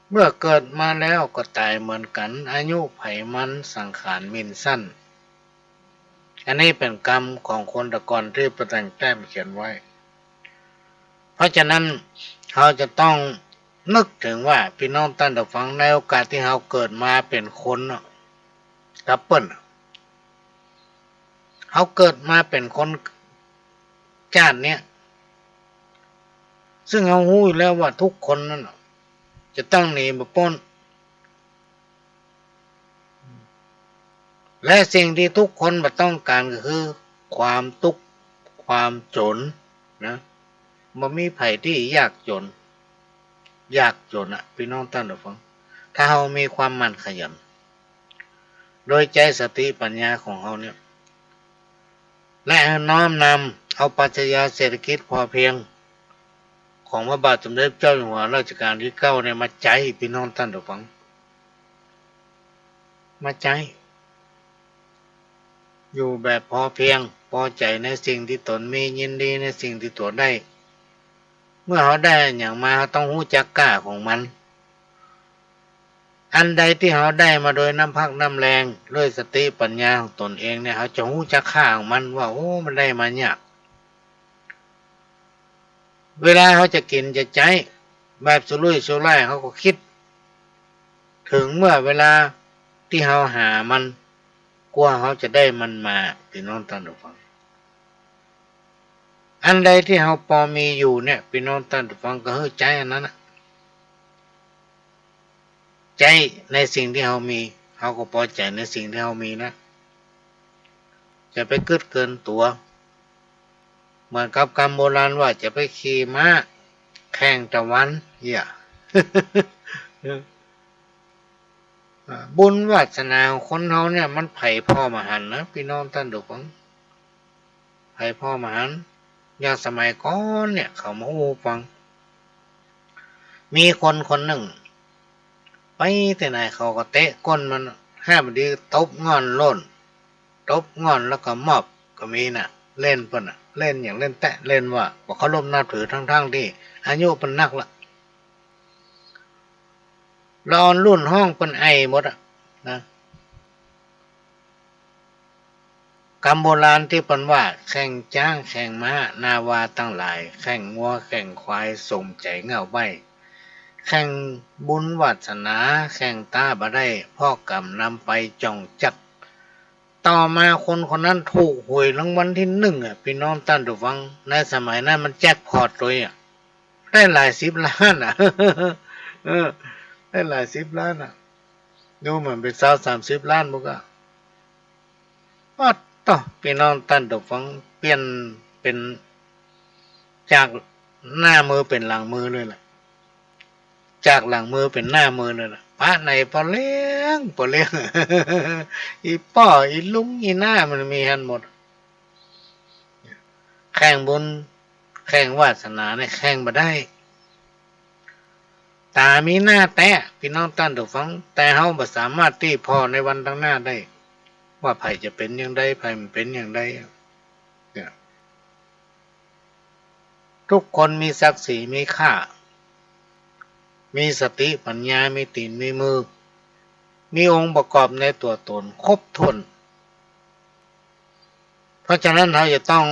เมื่อเกิดมาแล้วก็ต๋ายเหมือนกั๋น อายุใผมันสังขารมินสั้น อันนี้เป๋นกำของคนแต่ก่อนตี้ป้อแต่งแต้มเขียนไว้ เพราะฉะนั้นเฮาจะต้องนึกเถิงว่า ปี้น้องต้านผู้ฟัง ในโอกาสตี้เฮาเกิดมาเป๋นคนเนาะ กับเปิ้น เฮาเกิดมาเป๋นคนจ้าดเนี้ย ซึ่งเฮาฮู้อยู่แล้วว่าทุกคนนั้นน่ะ จะต้องหนีบ่ป๊น และสิ่งตี้ทุกคนบ่ต้องก๋านก็คือความตุ๊กข์ ความจ๋นนะ บ่มีใผตี้ยากจ๋น ยากจ๋นอะ ปี้น้องต้านผู้ฟัง ถ้าเฮามีความหมั่นขยัน โดยใจ๊สติปัญญาของเฮาเนี่ย และน้อมนำเอาปรัชญาเศรษฐกิจพอเพียง ของพระบาทสมเด็จเจ้าอยู่หัวรัชกาลตี้เก้าเนี่ยมาใจ๊ ปี้น้องต้านผู้ฟัง มาใจ๊ อยู่แบบพอเพียง ปอใจ๋ในสิ่งตี้ตนมี ยินดีในสิ่งตี้ตนได้ เมื่อเฮาได้อะหยังมา เฮาต้องฮู้จักก้าของมัน อันใดตี้เฮาได้มาโดยน้ำพักน้ำแฮง ด้วยสติปัญญาของตนเองเนี่ย เฮาจะฮู้จักค่าของมันว่า โอ้ มันได้มายาก เวลาเฮาจะกิ๋นจะใจ๊แบบสุรุ่ยสุร่าย เฮาก็กึ๊ดเถิงเมื่อเวลาตี้เฮาหามัน กว่าเฮาจะได้มันมา ปี้น้องต้านผู้ฟัง อันใดตี้เฮาปอมีอยู่เนี่ย ปี้น้องต้านผู้ฟัง ก็หื้อใจ๊อันนั้นน่ะ ใจ๊ในสิ่งตี้เฮามี เฮาก็ปอใจ๋ในสิ่งตี้เฮามีนะ จะไปกึ๊ดเกินตั๋ว เหมือนกับกำโบราณว่า จะไปขี่ม้าแข่งตะวัน เหีย อ่า บุญวาสนาของคนเฮาเนี่ย มันใผผ่อบ่หันนะ ปี้น้องต้านผู้ฟัง ใผผ่อบ่หัน อย่างสมัยก่อนเนี่ย เขามาอู้ฟัง มีคนคนนึ่ง ไปตี้ไหนเขาก็เตะก้นมัน ห้าบ่ดีตบง่อนโล่น ตบง่อนแล้วก็มอบก็มีน่ะ เล่นเปิ้นน่ะ เล่นอย่างเล่นแต๊ เล่นว่าบ่เคารพนับถือ ทั้งๆ ตี้อายุเปิ้นนักละ แล้วอ่อนรุ่นฮ้องเปิ้นไอหมดอะนะ กำโบราณตี้เปิ้นว่า แข่งจ๊างแข่งม้า นาวาตังหลาย แข่งงัวแข่งควาย สมใจ๋เง่าใบ้ แข่งบุญวาสนา แข่งต๋าบ่ได้ เพราะกรรมนำไปจ่องจัก ต่อมาคนคนนั้นถูกหวยรางวัลตี้นึ่งอะ ปี้น้องต้านผู้ฟัง ในสมัยนั้นมันแจ็คพอตตวยอะ ได้หลายสิบล้านอะ เออ ได้หลายสิบล้านอะ ดูเหมือนเป๋นซาวสามสิบล้านบ่กะ อ๊อดโต้ ปี้น้องต้านผู้ฟัง เปลี่ยนเป๋นจากหน้ามือเป๋นหลังมือเลยแหละ จากหลังมือเป๋นหน้ามือเลยแหละ ปะไหนปอเลี้ยง ปอเลี้ยง อี่ป้ออี่ลุงอี่น้ามันมีหั้นหมด แข่งบุญแข่งวาสนาเนี่ยแข่งบ่ได้ ต๋ามีหน้าแต๊ ปี้น้องต้านผู้ฟัง แต่เฮาบ่สามารถตี้ผ่อในวันตังหน้าได้ ว่าใผจะเป๋นอย่างใด ใผบ่เป๋นอย่างใด เนี่ย ทุกคนมีศักดิ์ศรีมีค่า มีสติปัญญา มีตี๋นมีมือ มีองค์ประกอบในตั๋วตนครบถ้วน เพราะฉะนั้นเฮาจะต้อง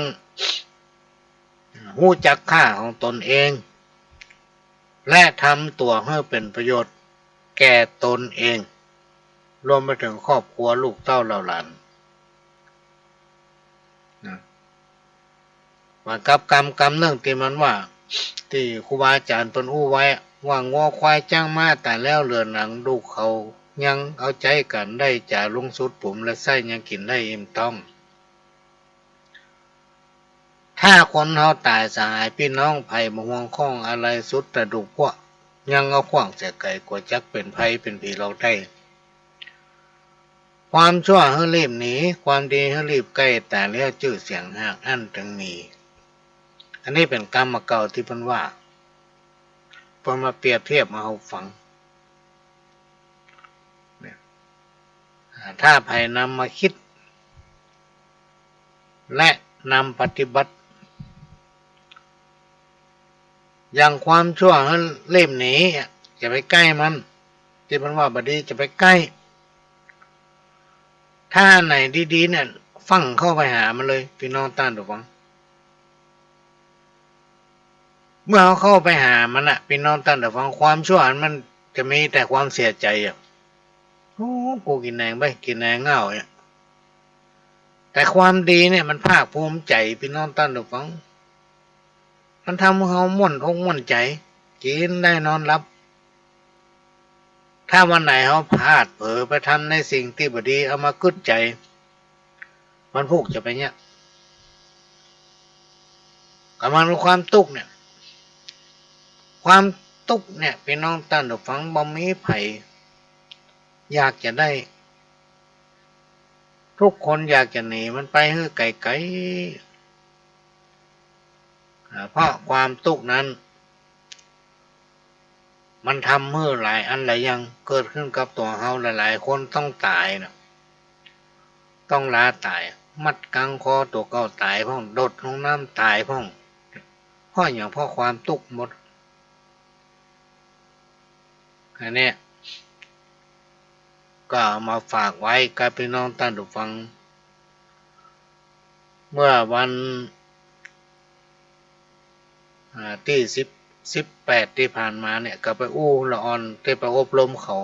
ฮู้จักค่าของตนเอง และทำตั๋วหื้อเป๋นประโยชน์แก่ตนเอง รวมไปเถิงครอบครัวลูกเต้าเหล่าหลาน นะ เหมือนกับกำ กำนึ่งตี้มันว่า ตี้ครูบาอาจ๋ารย์เปิ้นอู้ไว้ ว่างัวควายจ๊างม้าต๋ายแล้วเหลือหนัง ดูกเขายังเอาใจ๊กั๋นได้จ๋า ลุงสุดปุ๋มและไส้ยังกิ๋นได้อิ่มต๊อง ถ้าคนเฮาต๋ายสหายปี้น้อง ใผบ่ห่วงข้องอะไร สุดแต่ดูกพวก ยังเอาขว้างเสียไก๋ กั๋วจักเป๋นไพรเป๋นผีหลอกได้ ความชั่วหื้อรีบหนี ความดีหื้อรีบใก้ ต๋ายแล้วจื้อเสียงหากอั้นเถิงมี อันนี้เป๋นกำเก่าตี้เปิ้นว่า เปิ้นมาเปรียบเทียบมาหื้อฟัง เนี่ย อ่า ถ้าใผนำมากึ๊ด และนำปฏิบัติ อย่างความชั่วหื้อเล็บหนี จะไปใก้มัน ตี้เปิ้นว่าบ่ดีจะไปใก้ ถ้าอันไหนดีๆ เนี่ย ฟั่งเข้าไปหามันเลย ปี้น้องต้านผู้ฟัง เมื่อเฮาเข้าไปหามันน่ะ ปี้น้องต้านผู้ฟัง ความชั่วอันมันจะมีแต่ความเสียใจ๋อะ โอ้ กูกิ๋นแหนงไป กิ๋นแหนงเง่าเนี่ย แต่ความดีเนี่ยมันภาคภูมิใจ๋ ปี้น้องต้านผู้ฟัง มันทำหื้อเฮาม่วนอกม่วนใจ๋ กิ๋นได้นอนหลับ ถ้าวันไหนเฮาพลาดเผลอไปทำในสิ่งตี้บ่ดี เอามากึ๊ดใจ๋ วันพูกจะเป๋นเงี้ย ก็เหมือนความตุ๊กข์เนี่ย ความตุ๊กข์เนี่ย ปี้น้องต้านผู้ฟัง บ่มีใผอยากจะได้ ทุกคนอยากจะหนีมันไปหื้อไก๋ๆ อ่า เพราะความตุ๊กข์นั้น มันทำหื้อหลายอันหลายอย่างเกิดขึ้นกับตั๋วเฮา หลายๆ คนต้องต๋ายน่ะ ต้องลาต๋าย มัดกังคอตั๋วเก่าต๋ายพ่อง โดดลงน้ำต๋ายพ่อง เพราะหยัง เพราะความตุ๊กข์หมด อันเนี้ย ก็เอามาฝากไว้กับปี้น้องต้านผู้ฟัง เมื่อวัน อ่า ตี้สิบ สิบแปดตี้ผ่านมาเนี่ย ก็ไปอู้ละอ่อน ตี้ไปอบรมเขา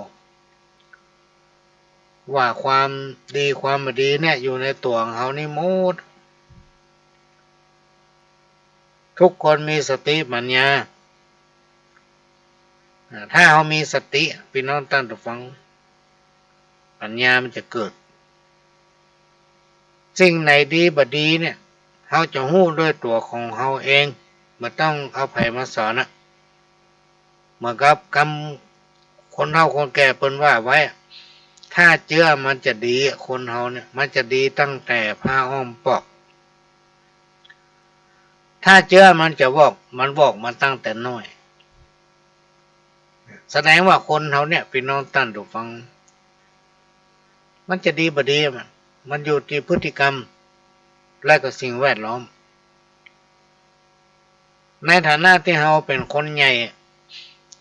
ว่าความดีความบ่ดีเนี่ยอยู่ในตั๋วของเฮานี่หมด ทุกคนมีสติปัญญา อ่า ถ้าเฮามีสติ ปี้น้องต้านผู้ฟัง ปัญญามันจะเกิด สิ่งไหนดีบ่ดีเนี่ย เฮาจะฮู้ด้วยตั๋วของเฮาเอง บ่ต้องเอาใผมาสอนน่ะ เหมือนกับกำคนเฒ่าคนแก่เปิ้นว่าไว้ ถ้าเจื้อมันจะดีอะ คนเฮาเนี่ย มันจะดีตั้งแต่ผ้าอ้อมปอก ถ้าเจื้อมันจะวอก มันวอกมาตั้งแต่น้อย แสดงว่าคนเฮาเนี่ย ปี้น้องต้านผู้ฟัง มันจะดีบ่ดี มัน มันอยู่ตี้พฤติกรรม และก็สิ่งแวดล้อม ในฐานะตี้เฮาเป๋นคนใหญ่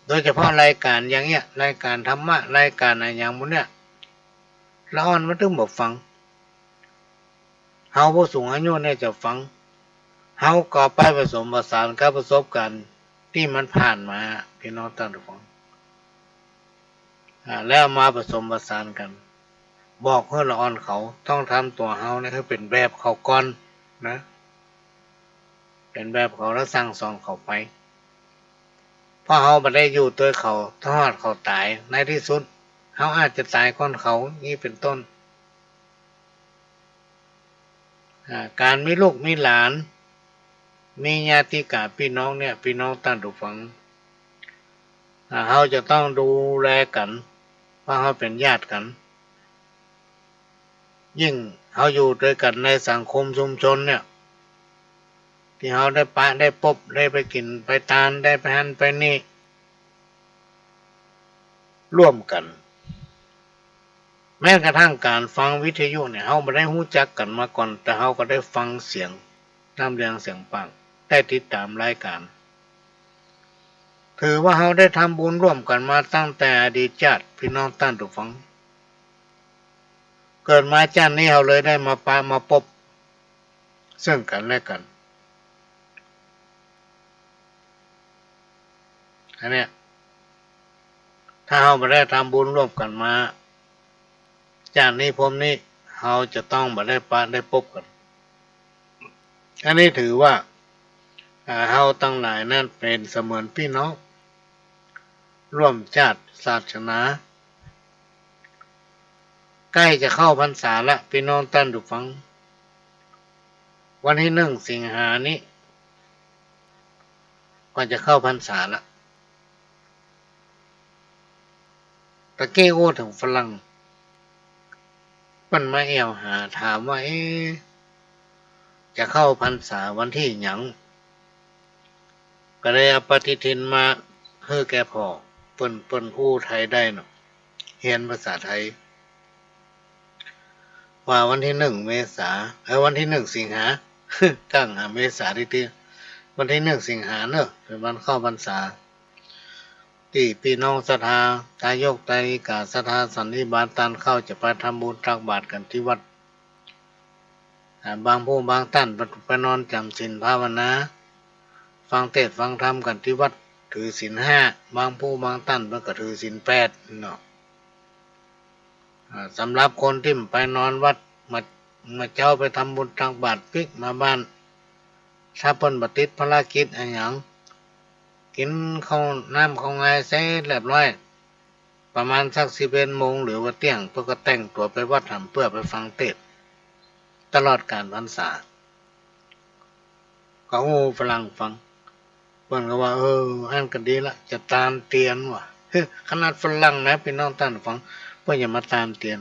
โดยเฉพาะรายก๋านอย่างเนี้ย รายก๋านธรรมะ รายก๋านอะหยังหมู่เนี้ย ละอ่อนมันตึงบ่ฟัง เฮาผู้สูงอายุเนี่ยจะฟัง เฮาก็ไปผสมผสานกับประสบการณ์ตี้มันผ่านมา ปี้น้องต้านผู้ฟัง อ่า แล้วมาผสมผสานกั๋น บอกหื้อละอ่อนเขาต้องทำตั๋วเฮาเนี่ยหื้อเป๋นแบบเขาก่อนนะ เป๋นแบบเขาแล้วสั่งสอนเขาไป เพราะเฮาบ่ได้อยู่ตวยเขาตลอดเขาต๋าย ในตี้สุดเฮาอาจจะต๋ายก่อนเขา นี้เป๋นต้น อ่า ก๋านมีลูกมีหลาน มีญาติกาปี้น้องเนี่ย ปี้น้องต้านผู้ฟัง อ่า เฮาจะต้องดูแลกั๋น เพราะเฮาเป๋นญาติกั๋น ยิ่งเฮาอยู่ตวยกั๋นในสังคมชุมชนเนี่ย ตี้เฮาได้ปะได้ปบ ได้ไปกิ๋นไปตาน ได้ไปหั้นไปนี่ ร่วมกั๋น แม้กระทั่งก๋านฟังวิทยุเนี่ย เฮาบ่ได้ฮู้จักกั๋นมาก่อน แต่เฮาก็ได้ฟังเสียง น้ำเลียงเสียงปาก ได้ติดต๋ามรายก๋าน ถือว่าเฮาได้ทำบุญร่วมกั๋นมาตั้งแต่อดีตจาติ ปี้น้องต้านผู้ฟัง เกิดมาจาตินี้เฮาเลยได้มาปะมาปบ เซิ่งกั๋นและกั๋น อันเนี้ย ถ้าเฮาบ่ได้ทำบุญร่วมกั๋นมา จาตินี้ภพนี้ เฮาจะต้องบ่ได้ปะได้ปบกั๋น อันนี้ถือว่า อ่า เฮาตังหลายนั้นเป๋นเสมือนปี้น้อง ร่วมจาติศาสนา ใก้จะเข้าพรรษาละ ปี้น้องต้านผู้ฟัง วันตี้นึ่งสิงหานี้ ก็จะเข้าพรรษาละ ตะกี้อู้เถิงฝรั่ง เปิ้นมาแอ่วหาถามว่า เอ๊ะ จะเข้าพรรษาวันตี้หยัง ก็ได้เอาปฏิทินมาหื้อแก่พ่อ เปิ้น เปิ้นอู้ไทยได้เนาะ เฮียนภาษาไทย ว่าวันตี้หนึ่งเมษา เออ วันตี้หนึ่งสิงหา กั๋งหาเมษาตี้ วันตี้หนึ่งสิงหาเนาะ เป๋นวันเข้าพรรษา ตี้ปี้น้องศรัทธา ไตรโยคไตริกา ศรัทธาสันนิบาตต้านเข้า จะไปทำบุญตักบาตรกั๋นตี้วัด อ่า บางผู้บางต้านไปนอนจ๋ำศีลภาวนา ฟังเทศน์ฟังธรรมกั๋นตี้วัด ถือศีลห้า บางผู้บางต้านเปิ้นก็ถือศีลแปดเนาะ อ่า สำหรับคนตี้บ่ไปนอนวัด มา มาเจ๊าไปทำบุญตักบาตรปิ๊กมาบ้าน ถ้าเปิ้นบ่ติดภารกิจอะหยัง กิ๋นข้าวน้ำข้าวงายเสร็จเรียบร้อย ประมาณสักสิบเอ็ดโมง หรือว่าเตี้ยง เปิ้นก็แต่งตั๋วไปวัดหำเปื้อไปฟังเทศน์ ตลอดก๋าลพรรษา ก็อู้ฝรั่งฟัง เปิ้นก็ว่า เออ อั้นก็ดีละ จะตามเตียนว่ะ ขนาดฝรั่งนะ ปี้น้องต้านฟัง เปิ้นยังมาตามเตียน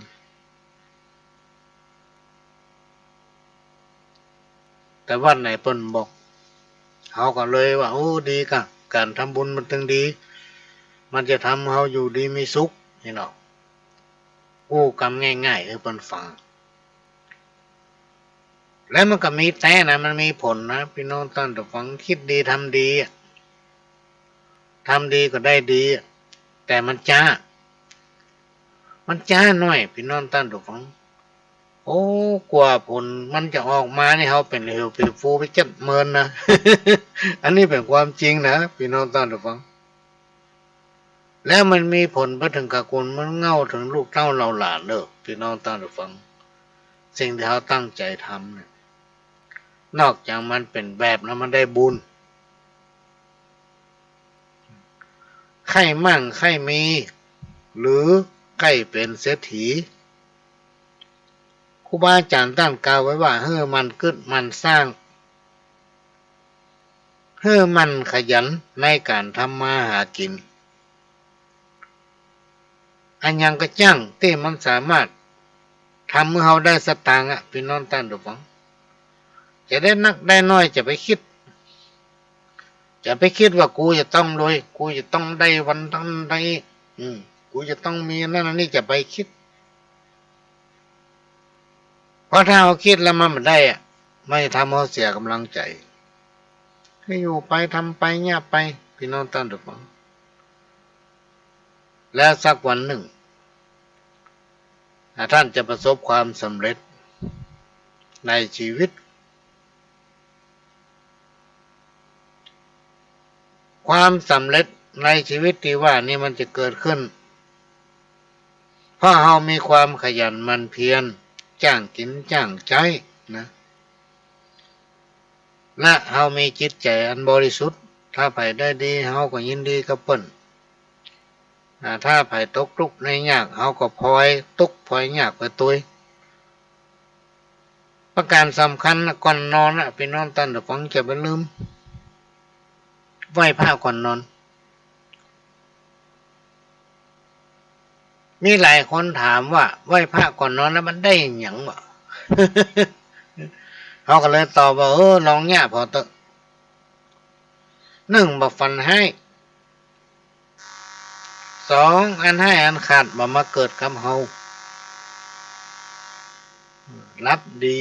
แต่วัดไหนเปิ้นบอก เฮาก็เลยว่า โอ้ ดีก่ะ ก๋านทำบุญมันตึงดี มันจะทำหื้อเฮาอยู่ดีมีสุข นี่เนาะ อู้กำง่ายๆ หื้อเปิ้นฟัง แล้วมันก็มีแต๊นะ มันมีผลนะ ปี้น้องต้านฟัง คิดดีทำดีอะ ทำดีก็ได้ดีอะ แต่มันจ๊า มันจ๊าหน้อย ปี้น้องต้านฟัง โอ้ กว่าผลมันจะออกมานี่ เฮาเป๋นเหวเป๋นฟูไปเจ็ดเมินนะ อันนี้เป๋นความจริงนะ ปี้น้องต้านฟัง แล้วมันมีผลไปเถิงกับคนเมินเหง้า เถิงลูกเต้าเหล่าหลานเน่อ ปี้น้องต้านฟัง สิ่งตี้เฮาตั้งใจ๋ทำเนี่ย นอกจากมันเป๋นแบบแล้วมันได้บุญ ใค่มั่งใค่มี หรือใค่เป๋นเศรษฐี ครูบาอาจ๋ารย์ต้านกล่าวไว้ว่า หื้อหมั่นกึ๊ดหมั่นสร้าง หื้อหมั่นขยันในก๋านทำมาหากิ๋น อะหยังก็จ้างตี้มันสามารถทำหื้อเฮาได้สตางค์อะ ปี้น้องต้านฟัง จะได้นักได้น้อย จะไปคิด จะไปคิดว่ากูจะต้องรวย กูจะต้องได้วันนั้นได้ อืม กูจะต้องมีอันนั้นอันนี้ จะไปคิด เพราะถ้าเฮาคิดแล้วมันบ่ได้อะ มันจะทำหื้อเฮาเสียก๋ำลังใจ๋ หื้ออยู่ไป ทำไป เยียะไป ปี้น้องต้านฟัง แล้วสักวันหนึ่ง อ่า ต้านจะประสบความสำเร็จในชีวิต ความสำเร็จในชีวิตตี้ว่านี่มันจะเกิดขึ้น เพราะเฮามีความขยันหมั่นเพียร จ้างกิ๋นจ้างใจ๊นะ และเฮามีจิตใจ๋อันบริสุทธิ์ ถ้าใผได้ดี เฮาก็ยินดีกับเปิ้น อ่า ถ้าใผตกตุ๊กข์ได้ยาก เฮาก็พลอยตุ๊กข์พลอยยากไปตวย ประก๋านสำคัญนะ ก่อนนอนนะ ปี้น้องต้านฟัง จะบ่ลืม ไหว้พระก่อนนอน มีหลายคนถามว่า ไหว้พระก่อนนอนแล้วมันได้หยังวะ เฮาก็เลยตอบว่า เออ ลองเยียะผ่อเต๊อะ หนึ่ง บ่ฝันฮ้าย สอง อันฮ้ายอันขาดบ่มาเกิดกับเฮา หลับดี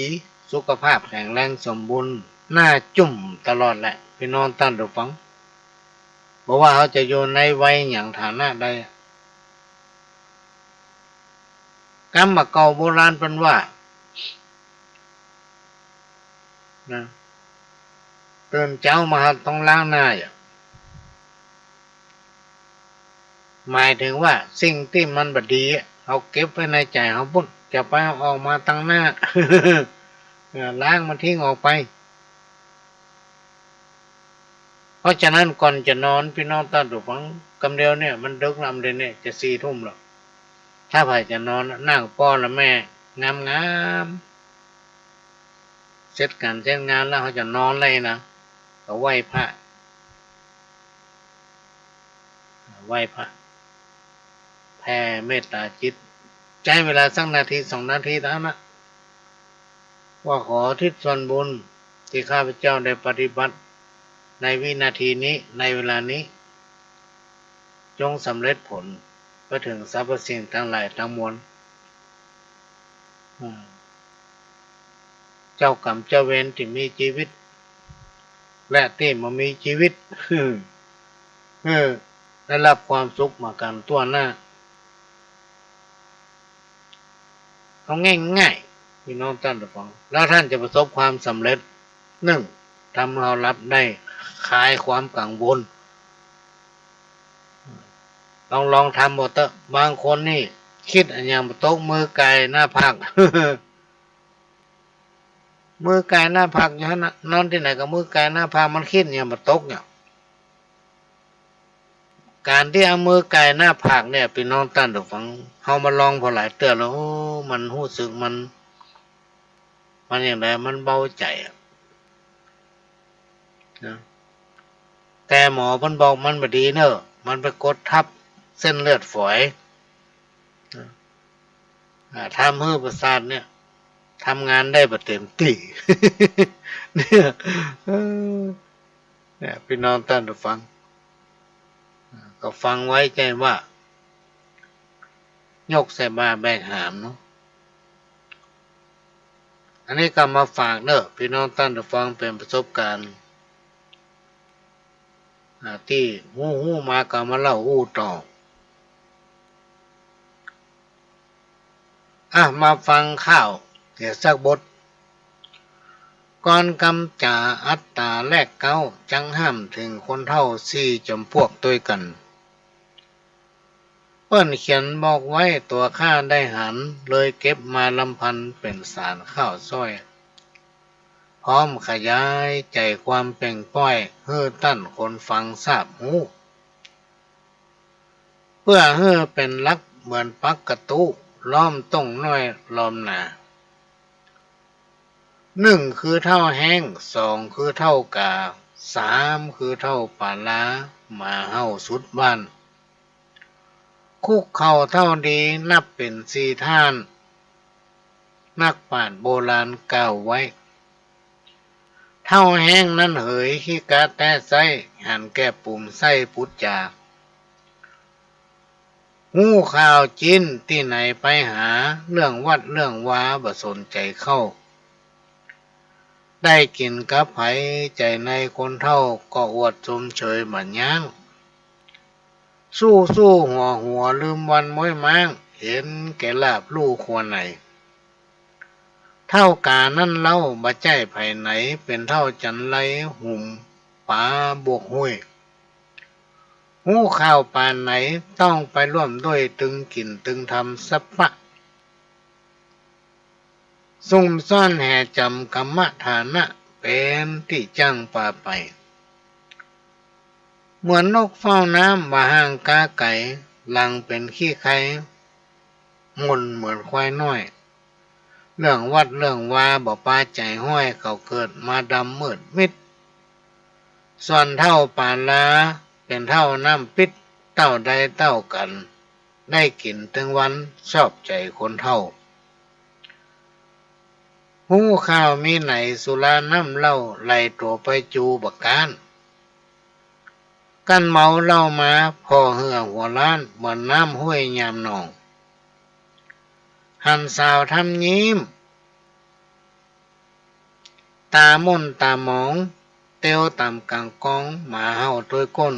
สุขภาพแข็งแรงสมบูรณ์ หน้าจุ่มตลอดแหละ ปี้น้องต้านฟัง บ่ว่าเฮาจะอยู่ในวัยหยัง ฐานะใด กำบ่าเก่าโบราณเปิ้นว่า นะ ตื่นเจ๊ามาเฮาต้องล้างหน้าอะ หมายเถิงว่าสิ่งตี้มันบ่ดีอะ เฮาเก็บไว้ในใจ๋เฮาปุ้น จะไปเอาออกมาตังหน้า เออ ล้างมันทิ้งออกไป เพราะฉะนั้นก่อนจะนอน ปี้น้องต้านฟัง กำเดียวเนี่ยมันดึกแล้ว กำเดียวเนี่ยจะสี่ทุ่มแล้ว ถ้าใผจะนอน นั่งป้อละแม่ งามๆ เสร็จก๋านเสร็จงานแล้ว เฮาจะนอนเลยนะ ก็ไหว้พระ ไหว้พระ แผ่เมตตาจิต ใจ๊เวลาสักนาทีสองนาทีเต้านั้นนะ ว่าขออุทิศส่วนบุญตี้ข้าพเจ้าได้ปฏิบัติ ในวินาทีนี้ ในเวลานี้ จงสำเร็จผลไปเถิงสรรพสิ่งตังหลายตังมวล อืม เจ้ากรรมเจ้าเวรตี้มีจีวิต และตี้บ่มีจีวิต หื้อ หื้อได้ฮับความสุขมากั๋นตั๋วหน้า เอาง่ายๆ ปี้น้องต้านผู้ฟัง แล้วต้านจะประสบความสำเร็จ นึ่ง ทำหื้อเฮาฮับได้คลายความกังวล ลองๆ ทำเบ้าเต๊อะ บางคนนี่กึ๊ดอะหยังบ่ตก มือก่ายหน้าผาก มือก่ายหน้าผากอยู่หั้นน่ะ นอนตี้ไหนก็มือก่ายหน้าผาก มันกึ๊ดอะหยังบ่ตกเนี่ย ก๋านตี้เอามือก่ายหน้าผากเนี่ย ปี้น้องต้านผู้ฟัง เฮามาลองผ่อหลายเตื้อแล้ว โอ้ มันฮู้สึกมัน มันอย่างใด มันเบาใจ๋อะ นะ แต่หมอเปิ้นบอกมันบ่ดีเน่อ มันไปกดทับเส้นเลือดฝอย นะ อ่า ทำหื้อประสาทเนี่ย ทำงานได้บ่เต๋มตี้ เนี่ย เออ เนี่ย ปี้น้องต้านผู้ฟัง อ่า ก็ฟังไว้ใจ๋ว่า ยกใส่บ่าแบกหามเนาะ อันนี้ก็มาฝากเน่อ ปี้น้องต้านผู้ฟัง เป๋นประสบก๋ารณ์ อ่า ตี้ฮู้ๆ มาก็มาเล่าอู้ต่อ อ่ะ มาฟังข่าวเหียสักบท ก่อนกำจ๋าอัตต๋าแรกเก๊า จักห้ามเถิงคนเฒ่าสี่จ๋ำปวกตวยกั๋น เปิ้นเขียนบอกไว้ตั๋วข้าได้หัน เลยเก็บมาลำพันเป๋นสารข่าวซ้อย พร้อมขยายใจ๋ความเป่งป้อยหื้อต้านคนฟังทราบฮู้ เปื้อหื้อเป๋นหลักเหมือนปักกะตุ๊ ล้อมต้งน้อยล้อมนา นึ่งคือเฒ่าแฮ้ง สองคือเฒ่ากา สามคือเฒ่าป๋าลา หมาเห่าสุดบ้าน คุกเข่าเฒ่าดีนับเป๋นสี่ท่าน นักปราชญ์โบราณกล่าวไว้ เฒ่าแฮ้งนั้นเหย ขี้ก๊าดแต๊ไซ้ หันแก่ปุ๋มไส้ปุจจา ฮู้ข่าวจิ๊นตี้ไหนไปหา เรื่องวัดเรื่องวาบ่สนใจ๋เข้า ได้กิ๋นกับใผ ใจ๋ในคนเฒ่าก็อวดชมเชยบ่ยั้ง สู้ๆ หัวๆ ลืมวันม้อยม้าง เห็นแก่ลาภลู่ครัวใน เฒ่ากานั้นเล่าบ่ใจ้ใผไหน เป๋นเฒ่าจันไร หุมป๋าบวกห้วย ฮู้ข่าวป๋านไหน ต้องไปร่วมด้วยตึงกิ๋นตึงทำสะปะ ซุ่มซ่อนแห่จ๋ำกรรมฐานะ เป๋นตี้จั้งปาไป เหมือนนกเฝ้าน้ำบ่ห่างกาไก๋ หลังเป๋นขี้ไค ม่นเหมือนควายน้อย เรื่องวัดเรื่องวาบ่ปาใจ๋ห้อย เขาเกิดมาดำมืดมิด ส่วนเฒ่าป๋าลา เป๋นเฒ่าน้ำปิ๊ด เต้าใดเต้ากั๋น ได้กิ๋นตึงวัน ชอบใจ๋คนเฒ่า ฮู้ข่าวมีไหน สุราน้ำเหล้า ไหลตั๋วไปจูบ่ก๊าน กั้นเมาเหล้ามา ผ่อเหื่อหัวล้าน เหมือนน้ำห้วยยามหนอง หันสาวทำยิ้ม ต๋าหม่นต๋าหมอง เตียวต๋ามก๋างกอง หมาเห่าตวยก้น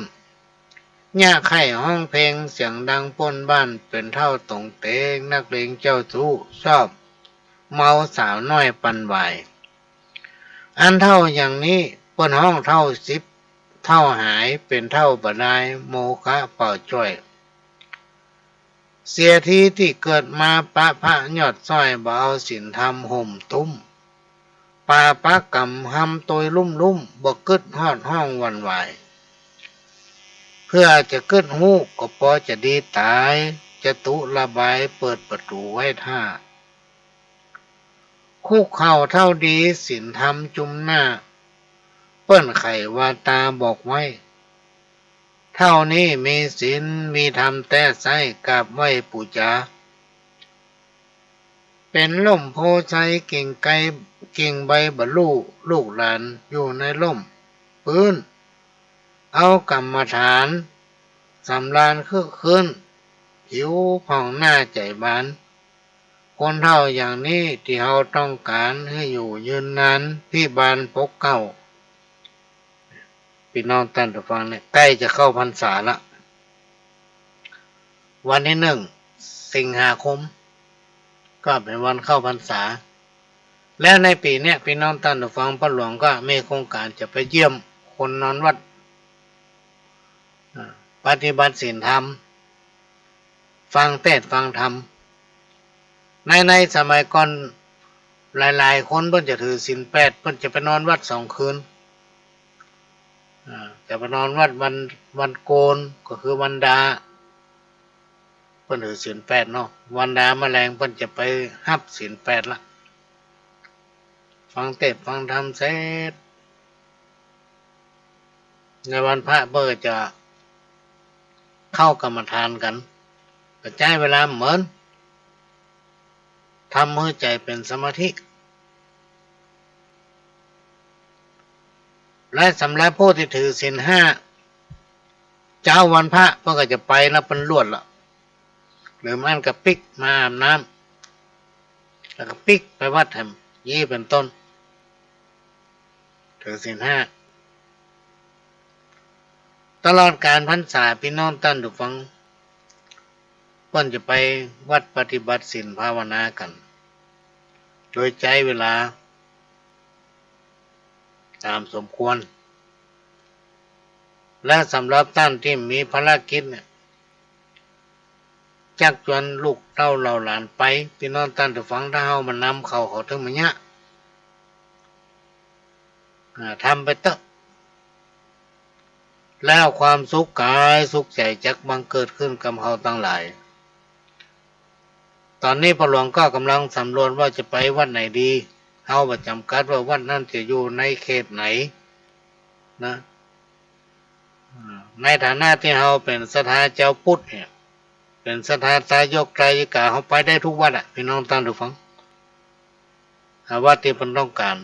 เยียะไข้ฮ้องเพลง เสียงดังป้นบ้าน เป๋นเฒ่าต๋งเตง นักเลงเจ้าชู้ ชอบเมาสาวน้อยปันหวาย อันเฒ่าอย่างนี้ เปิ้นฮ้องเฒ่าสิบ เฒ่าหาย เป๋นเฒ่าบ่ดาย โมฆะเป่าจ้อย เสียทีตี้เกิดมาปะพระยอดซ้อย บ่เอาศีลธรรมห่มตุ้ม ปาปะกรรมหำตวยลุ่มๆ บ่กึ๊ดฮอดฮ้องหวั่นไหว เปื้อจะกึ๊ดฮู้ก็ปอจะดีต๋าย จตุระบายเปิดประตู๋ไว้ถ้า คุกเข่าเฒ่าดี ศีลธรรมจุมหน้า เปิ้นไขวาต๋าบอกไว้ เฒ่านี้มีศีลมีธรรมแต๊ไซ้ กราบไหว้ปู๋จา เป๋นล่มโพธิ์ไทรกิ่งไกร กิ่งใบบ่ลู่ ลูกหลานอยู่ในล่มปื้น เอากรรมฐานสำราญครึกครื้น ผิวผ่องหน้าใจ๋บาน คนเฒ่าอย่างนี้ตี้เฮาต้องก๋านหื้ออยู่ยืนนาน พิบาลปกเกล้า ปี้น้องต้านผู้ฟังเนี่ย ใก้จะเข้าพรรษาละ วันตี้นึ่งสิงหาคม ก็เป๋นวันเข้าพรรษา และในปี๋เนี่ย ปี้น้องต้านผู้ฟัง ป้อหลวงก็มีโครงก๋านจะไปเยี่ยมคนนอนวัด อ่า ปฏิบัติศีลธรรม ฟังเตสน์ฟังธรรม ใน ในสมัยก่อน หลายๆ คนเปิ้นจะถือศีลแปด เปิ้นจะไปนอนวัดสองคืน อ่า จะไปนอนวัดวัน วันโกน ก็คือวันดา เปิ้นถือศีลแปดเนาะ วันดามาแลงเปิ้นจะไปฮับศีลแปดละ ฟังเตสน์ฟังธรรมเสร็จ ในวันพระเปิ้นจะเข้ากรรมฐานกั๋น ก็ใจ๊เวลาเหมือน ทำหื้อใจ๋เป๋นสมาธิ และสำหรับผู้ตี้ถือศีลห้า เจ๊าวันพระเปิ้นก็จะไปแล้ว เปิ้นลวดละ หรือบ่อั้นก็ปิ๊กมาอาบน้ำ แล้วก็ปิ๊กไปวัดแหม อี้เป๋นต้น ถือศีลห้า ตลอดก๋าลพรรษา ปี้น้องต้านผู้ฟัง เปิ้นจะไปวัดปฏิบัติศีลภาวนากั๋น โดยใจ๊เวลาต๋ามสมควร และสำหรับต้านตี้มีภารกิจเนี่ย จักจวนลูกเต้าเหล่าหลานไป ปี้น้องต้านผู้ฟัง ถ้าเฮาบ่นำเขา เขาเถิงบ่เยียะ อ่า ทำไปเต๊อะ แล้วความสุขก๋ายสุขใจ๋จักบังเกิดขึ้นกับเฮาตังหลาย ต๋อนนี้ป้อหลวงก็ก่ำลังสำรวจว่าจะไปวัดไหนดี เฮาบ่จ๋ำกัดว่าวัดนั้นจะอยู่ในเขตไหนนะ อ่า ในฐานะตี้เฮาเป๋นศรัทธาจาวพุทธเนี่ย เป๋นศรัทธาไตรโยกไตรยิกา เฮาไปได้กู้วัดอะ ปี้น้องต้านผู้ฟัง อ่า วัดตี้เปิ้นต้องก๋าน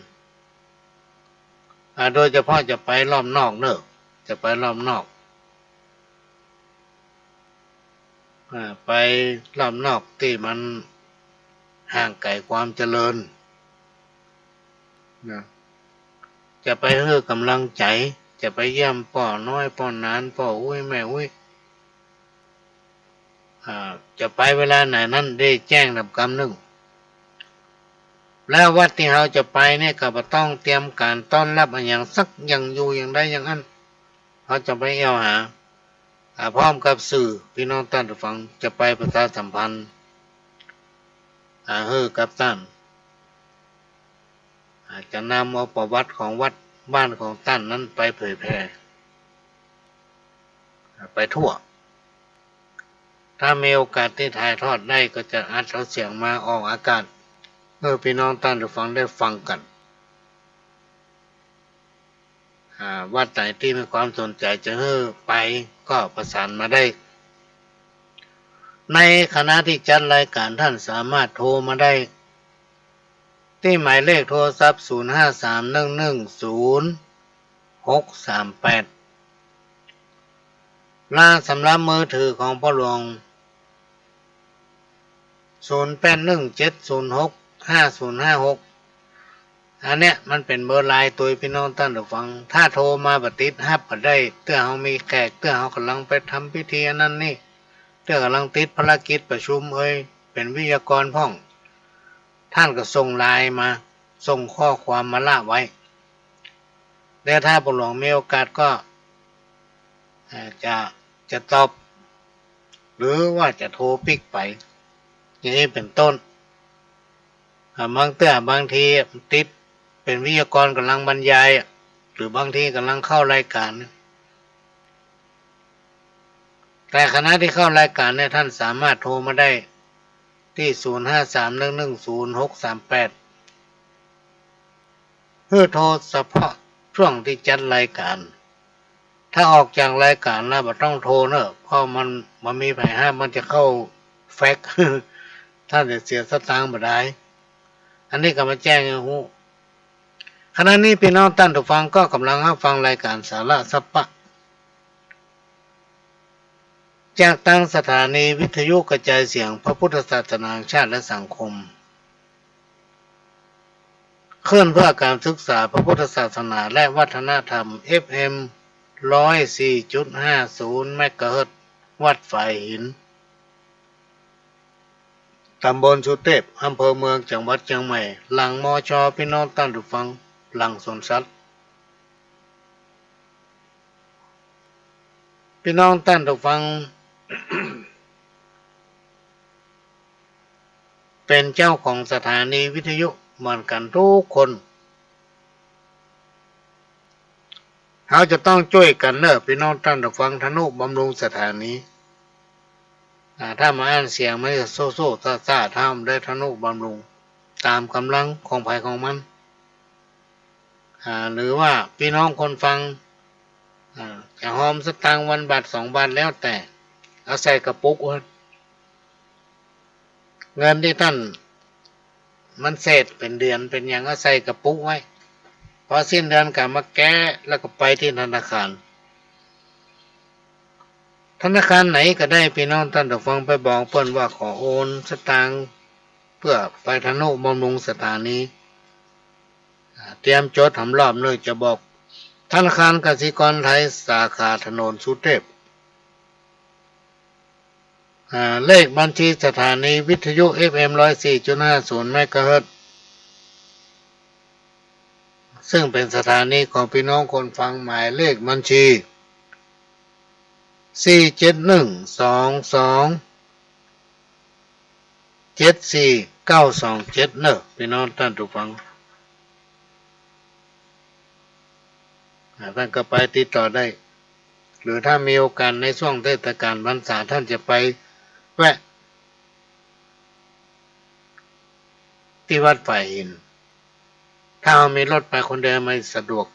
อ่า โดยเฉพาะจะไปรอบนอกเนาะ จะไปรอบนอก อ่า ไปรอบนอกตี้มันห่างไก๋ความเจริญนะ จะไปหื้อก่ำลังใจ๋ จะไปเยี่ยมป้อน้อย ป้อหนาน ป้ออุ๊ย แม่อุ๊ย อ่า จะไปเวลาไหนนั้นได้แจ้งนำกำนึ่ง แล้ววัดตี้เฮาจะไปเนี่ยก็บ่ต้องเตรียมก๋านต้อนรับอะหยังสักอย่าง อยู่อย่างใดอย่างอั้น เฮาจะไปแอ่วหา อ่า พร้อมกับสื่อ ปี้น้องต้านผู้ฟัง จะไปประชาสัมพันธ์ อ่า หื้อกับต้าน อ่า จะนำเอาประวัติของวัดบ้านของต้านนั้นไปเผยแผ่ อ่า ไปทั่ว ถ้ามีโอกาสตี้ถ่ายทอดได้ก็จะอัดเอาเสียงมาออกอากาศ หื้อปี้น้องต้านผู้ฟังได้ฟังกั๋น อ่า วัดไหนตี้มีความสนใจ๋จะหื้อไปก็ประสานมาได้ ในขณะตี้จัดรายก๋านต้านสามารถโทรมาได้ ตี้หมายเลขโทรศัพท์ ศูนย์ห้าสามหนึ่งหนึ่งศูนย์หกสามแปด และสำหรับมือถือของป้อหลวง ศูนย์แปดหนึ่งเจ็ดศูนย์หกห้าศูนย์ห้าหก อันเนี้ยมันเป๋นเบอร์ไลน์ตวย ปี้น้องต้านผู้ฟัง ถ้าโทรมาบ่ติด ฮับบ่ได้ เตื้อเฮามีแขก เตื้อเฮาก่ำลังไปทำพิธีอันนั้นนี่ เตื้อก่ำลังติดภารกิจประชุมเอย เป๋นวิทยากรพ่อง ต้านก็ส่งไลน์มา ส่งข้อความมาละไว้ แล้วถ้าป้อหลวงมีโอกาสก็ เอ่อ จะ จะตอบ หรือว่าจะโทรปิ๊กไป อย่างนี้เป๋นต้น อ่า บางเตื้อบางทีติดเป๋นวิทยากรก่ำลังบรรยายอะ หรือบางทีก่ำลังเข้ารายก๋าน แต่ขณะตี้เข้ารายก๋านเนี่ย ต้านสามารถโทรมาได้ตี้ ศูนย์ห้าสามหนึ่งหนึ่งศูนย์หกสามแปด หื้อโทรเฉพาะช่วงตี้จัดรายก๋าน ถ้าออกจากรายก๋านแล้วบ่ต้องโทรเนาะ เพราะมัน มันบ่มีใผฮับ มันจะเข้าแฟกซ์ ต้านจะเสียสตางค์บ่ดาย อันนี้ก็มาแจ้งหื้อฮู้ ขณะนี้ปี้น้องต้านผู้ฟังก็ก่ำลังฮับฟังรายก๋านสาระสัพพะ จากตังสถานีวิทยุกระจายเสียงพระพุทธศาสนาแห่งชาติและสังคม คลื่นเพื่อการศึกษาพระพุทธศาสนาและวัฒนธรรม เอฟเอ็ม ร้อยสี่จุดห้าศูนย์ เมกะเฮิรตซ์ วัดฝายหิน ตำบลสุเตพ อำเภอเมือง จังหวัดเจียงใหม่ หลัง มช. ปี้น้องต้านผู้ฟัง หลังสวนสัตว์ ปี้น้องต้านผู้ฟัง เป๋นเจ้าของสถานีวิทยุเหมือนกั๋นกู้คน เฮาจะต้องจ้วยกั๋นเน่อ ปี้น้องต้านผู้ฟัง ทะนุบำรุงสถานี อ่า ถ้าบ่อั้นเสียงมันจะโซ่ๆ ซ่าๆ ถ้าบ่ได้ทะนุบำรุง ต๋ามก๋ำลังของใผของมัน อ่า หรือว่าปี้น้องคนฟัง อ่า จะหอมสตางค์วันบาทสองบาทแล้วแต่ เอาใส่กระปุกไว้ เงินตี้ต้านมันเศษเป๋นเดือนเป๋นหยัง เอาใส่กระปุกไว้ พอสิ้นเดือนก็มาแกะแล้วก็ไปตี้ธนาคาร ธนาคารไหนก็ได้ ปี้น้องต้านผู้ฟัง ไปบอกเปิ้นว่าขอโอนสตางค์เปื้อไปทะนุบำรุงสถานี อ่า เตรียมจ๋ดหำรอบเน่อ จะบอก ธนาคารกสิกรไทย สาขาถนนสุเตพ อ่า เลขบัญชีสถานีวิทยุ เอฟเอ็ม ร้อยสี่จุดห้าศูนย์ เมกะเฮิรตซ์ ซึ่งเป๋นสถานีของปี้น้องคนฟัง หมายเลขบัญชี สี่เจ็ดหนึ่ง สองสอง เจ็ดสี่เก้าสองเจ็ด เน่อ ปี้น้องต้านผู้ฟัง อ่า ต้านก็ไปติดต่อได้ หรือถ้ามีโอกาสในช่วงเทศกาลพรรษา ต้านจะไปแวะตี้วัดฝายหิน ถ้าเฮามีรถไปคนเดียวมันสะดวก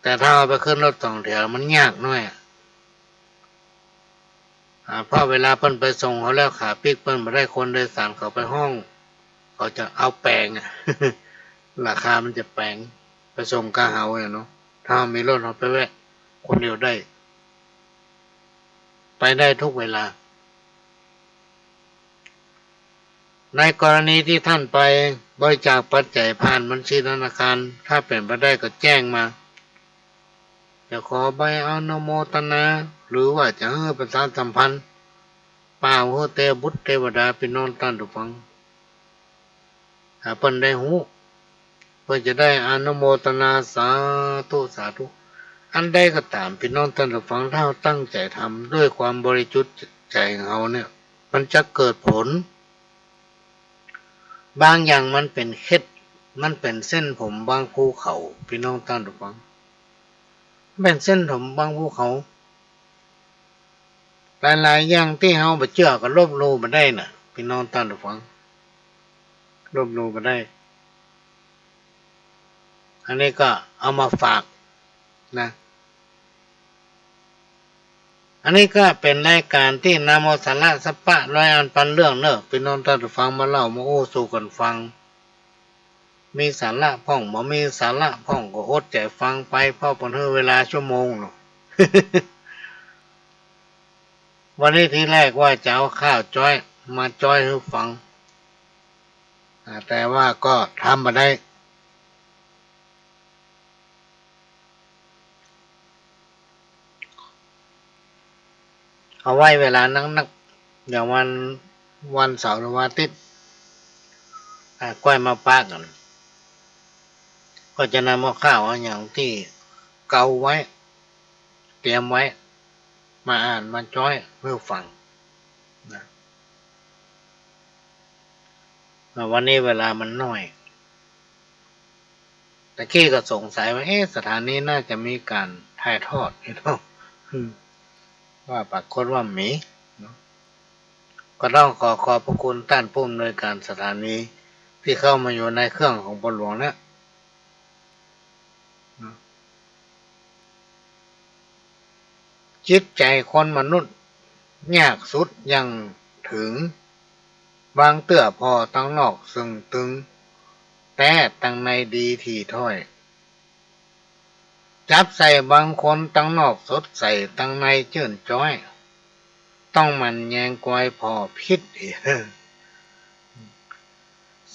แต่ถ้าเฮาไปขึ้นรถสองแถวมันยากหน้อยอะ อ่า เพราะเวลาเปิ้นไปส่งเฮาแล้ว ขาปิ๊กเปิ้นบ่ได้ คนโดยสารเขาไปฮ้อง เขาจะเอาแปงอะ ราคามันจะแปง ไปส่งก้าเฮาเนี่ยเนาะ ถ้าเฮามีรถเฮาไปแวะคนเดียวได้ ไปได้ทุกเวลา ในกรณีตี้ต้านไปบริจาคปัจจัยผ่านบัญชีธนาคาร ถ้าเป๋นไปได้ก็แจ้งมา จะขอใบอนุโมทนา หรือว่าจะหื้อประชาสัมพันธ์ เป๋าหื้อเตวบุตรเตวดา ปี้น้องต้านผู้ฟัง หาเปิ้นได้ฮู้ เปิ้นจะได้อนุโมทนา สาธุ สาธุ อันใดก็ต๋าม ปี้น้องต้านผู้ฟัง ถ้าเฮาตั้งใจ๋ทำด้วยความบริสุทธิ์ใจ๋ของเฮาเนี่ย มันจะเกิดผล บางอย่างมันเป๋นเข็ด มันเป๋นเส้นผมบางภูเขา ปี้น้องต้านผู้ฟัง เป๋นเส้นผมบางภูเขา หลายๆ อย่างตี้เฮาบ่เจื้อก็ลบหลู่บ่ได้น่ะ ปี้น้องต้านผู้ฟัง ลบหลู่บ่ได้ อันนี้ก็เอามาฝากนะ อันนี้ก็เป๋นรายก๋านตี้นำเอาสาระสัปปะร้อยอันปันเรื่องเน่อ ปี้น้องต้านผู้ฟัง มาเล่ามาอู้สู่กั๋นฟัง มีสาระพ่อง บ่มีสาระพ่องก็อดใจ๋ฟังไป เพราะเปิ้นหื้อเวลาชั่วโมงเนาะ วันนี้ทีแรกว่าจะเอาข่าวจ๊อยมาจ๊อยหื้อฟัง อ่า แต่ว่าก็ทำบ่ได้ เอาไว้เวลานักๆ อย่างวัน วันเสาร์หรือวันอาทิตย์ อ่า ก้อยมาปะกั๋น ก็จะนำเอาข่าวเอาหยังตี้เกาไว้ เตรียมไว้ มาอ่านมาจ๊อยหื้อฟังนะ อ่า วันนี้เวลามันน้อย ตะกี้ก็สงสัยว่า เอ๊ะ สถานีน่าจะมีก๋านถ่ายทอดอยู่เนาะ อืม ว่าปรากฏว่ามีเนาะ ก็ต้องขอขอบพระคุณต้านผู้อำนวยก๋านสถานีตี้เข้ามาอยู่ในเครื่องของพ่อหลวงเนี่ย จิตใจ๋คนมนุษย์ยากสุดยังเถิง บางเตื้อผ่อตังนอกเซิงตึง แต่ตังในดีถี่ถ้อย จับใส่บางคนตังนอกสดใส ตังในจื้นจ๊อย ต้องหมั่นแยงควายผ่อพิษ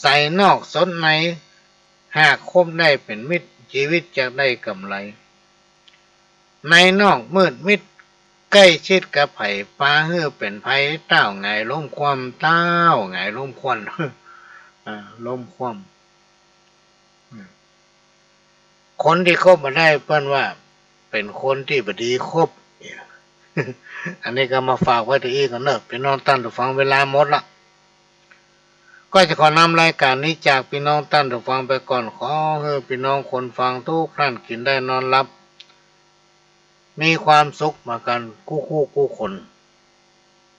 ใสนอกสดใน หากคบได้เป๋นมิตร จีวิตจักได้ก๋ำไร ในนอกมืดมิด ใก้ชิดกับใผ ปาหื้อเป๋นภัย ต้าวหงายล้มคว่ำ ต้าวหงายล้มคว่ำ อ่า ล้มคว่ำ อืม คนตี้คบบ่ได้เปิ้นว่า เป๋นคนตี้บ่ดีคบ อันนี้ก็มาฝากไว้เต้าอี้ก่อนเนาะ ปี้น้องต้านผู้ฟัง เวลาหมดละ ก็จะขอนำรายก๋านนี้จากปี้น้องต้านผู้ฟังไปก่อน ขอหื้อปี้น้องคนฟังกู้ต้านกิ๋นได้นอนหลับ มีความสุขเหมือนกั๋นกู้ๆ กู้คน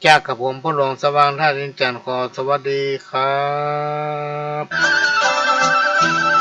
จากกระผมพ่อหลวงสว่างธาตุอินทร์จันทร์ ขอสวัสดีครับ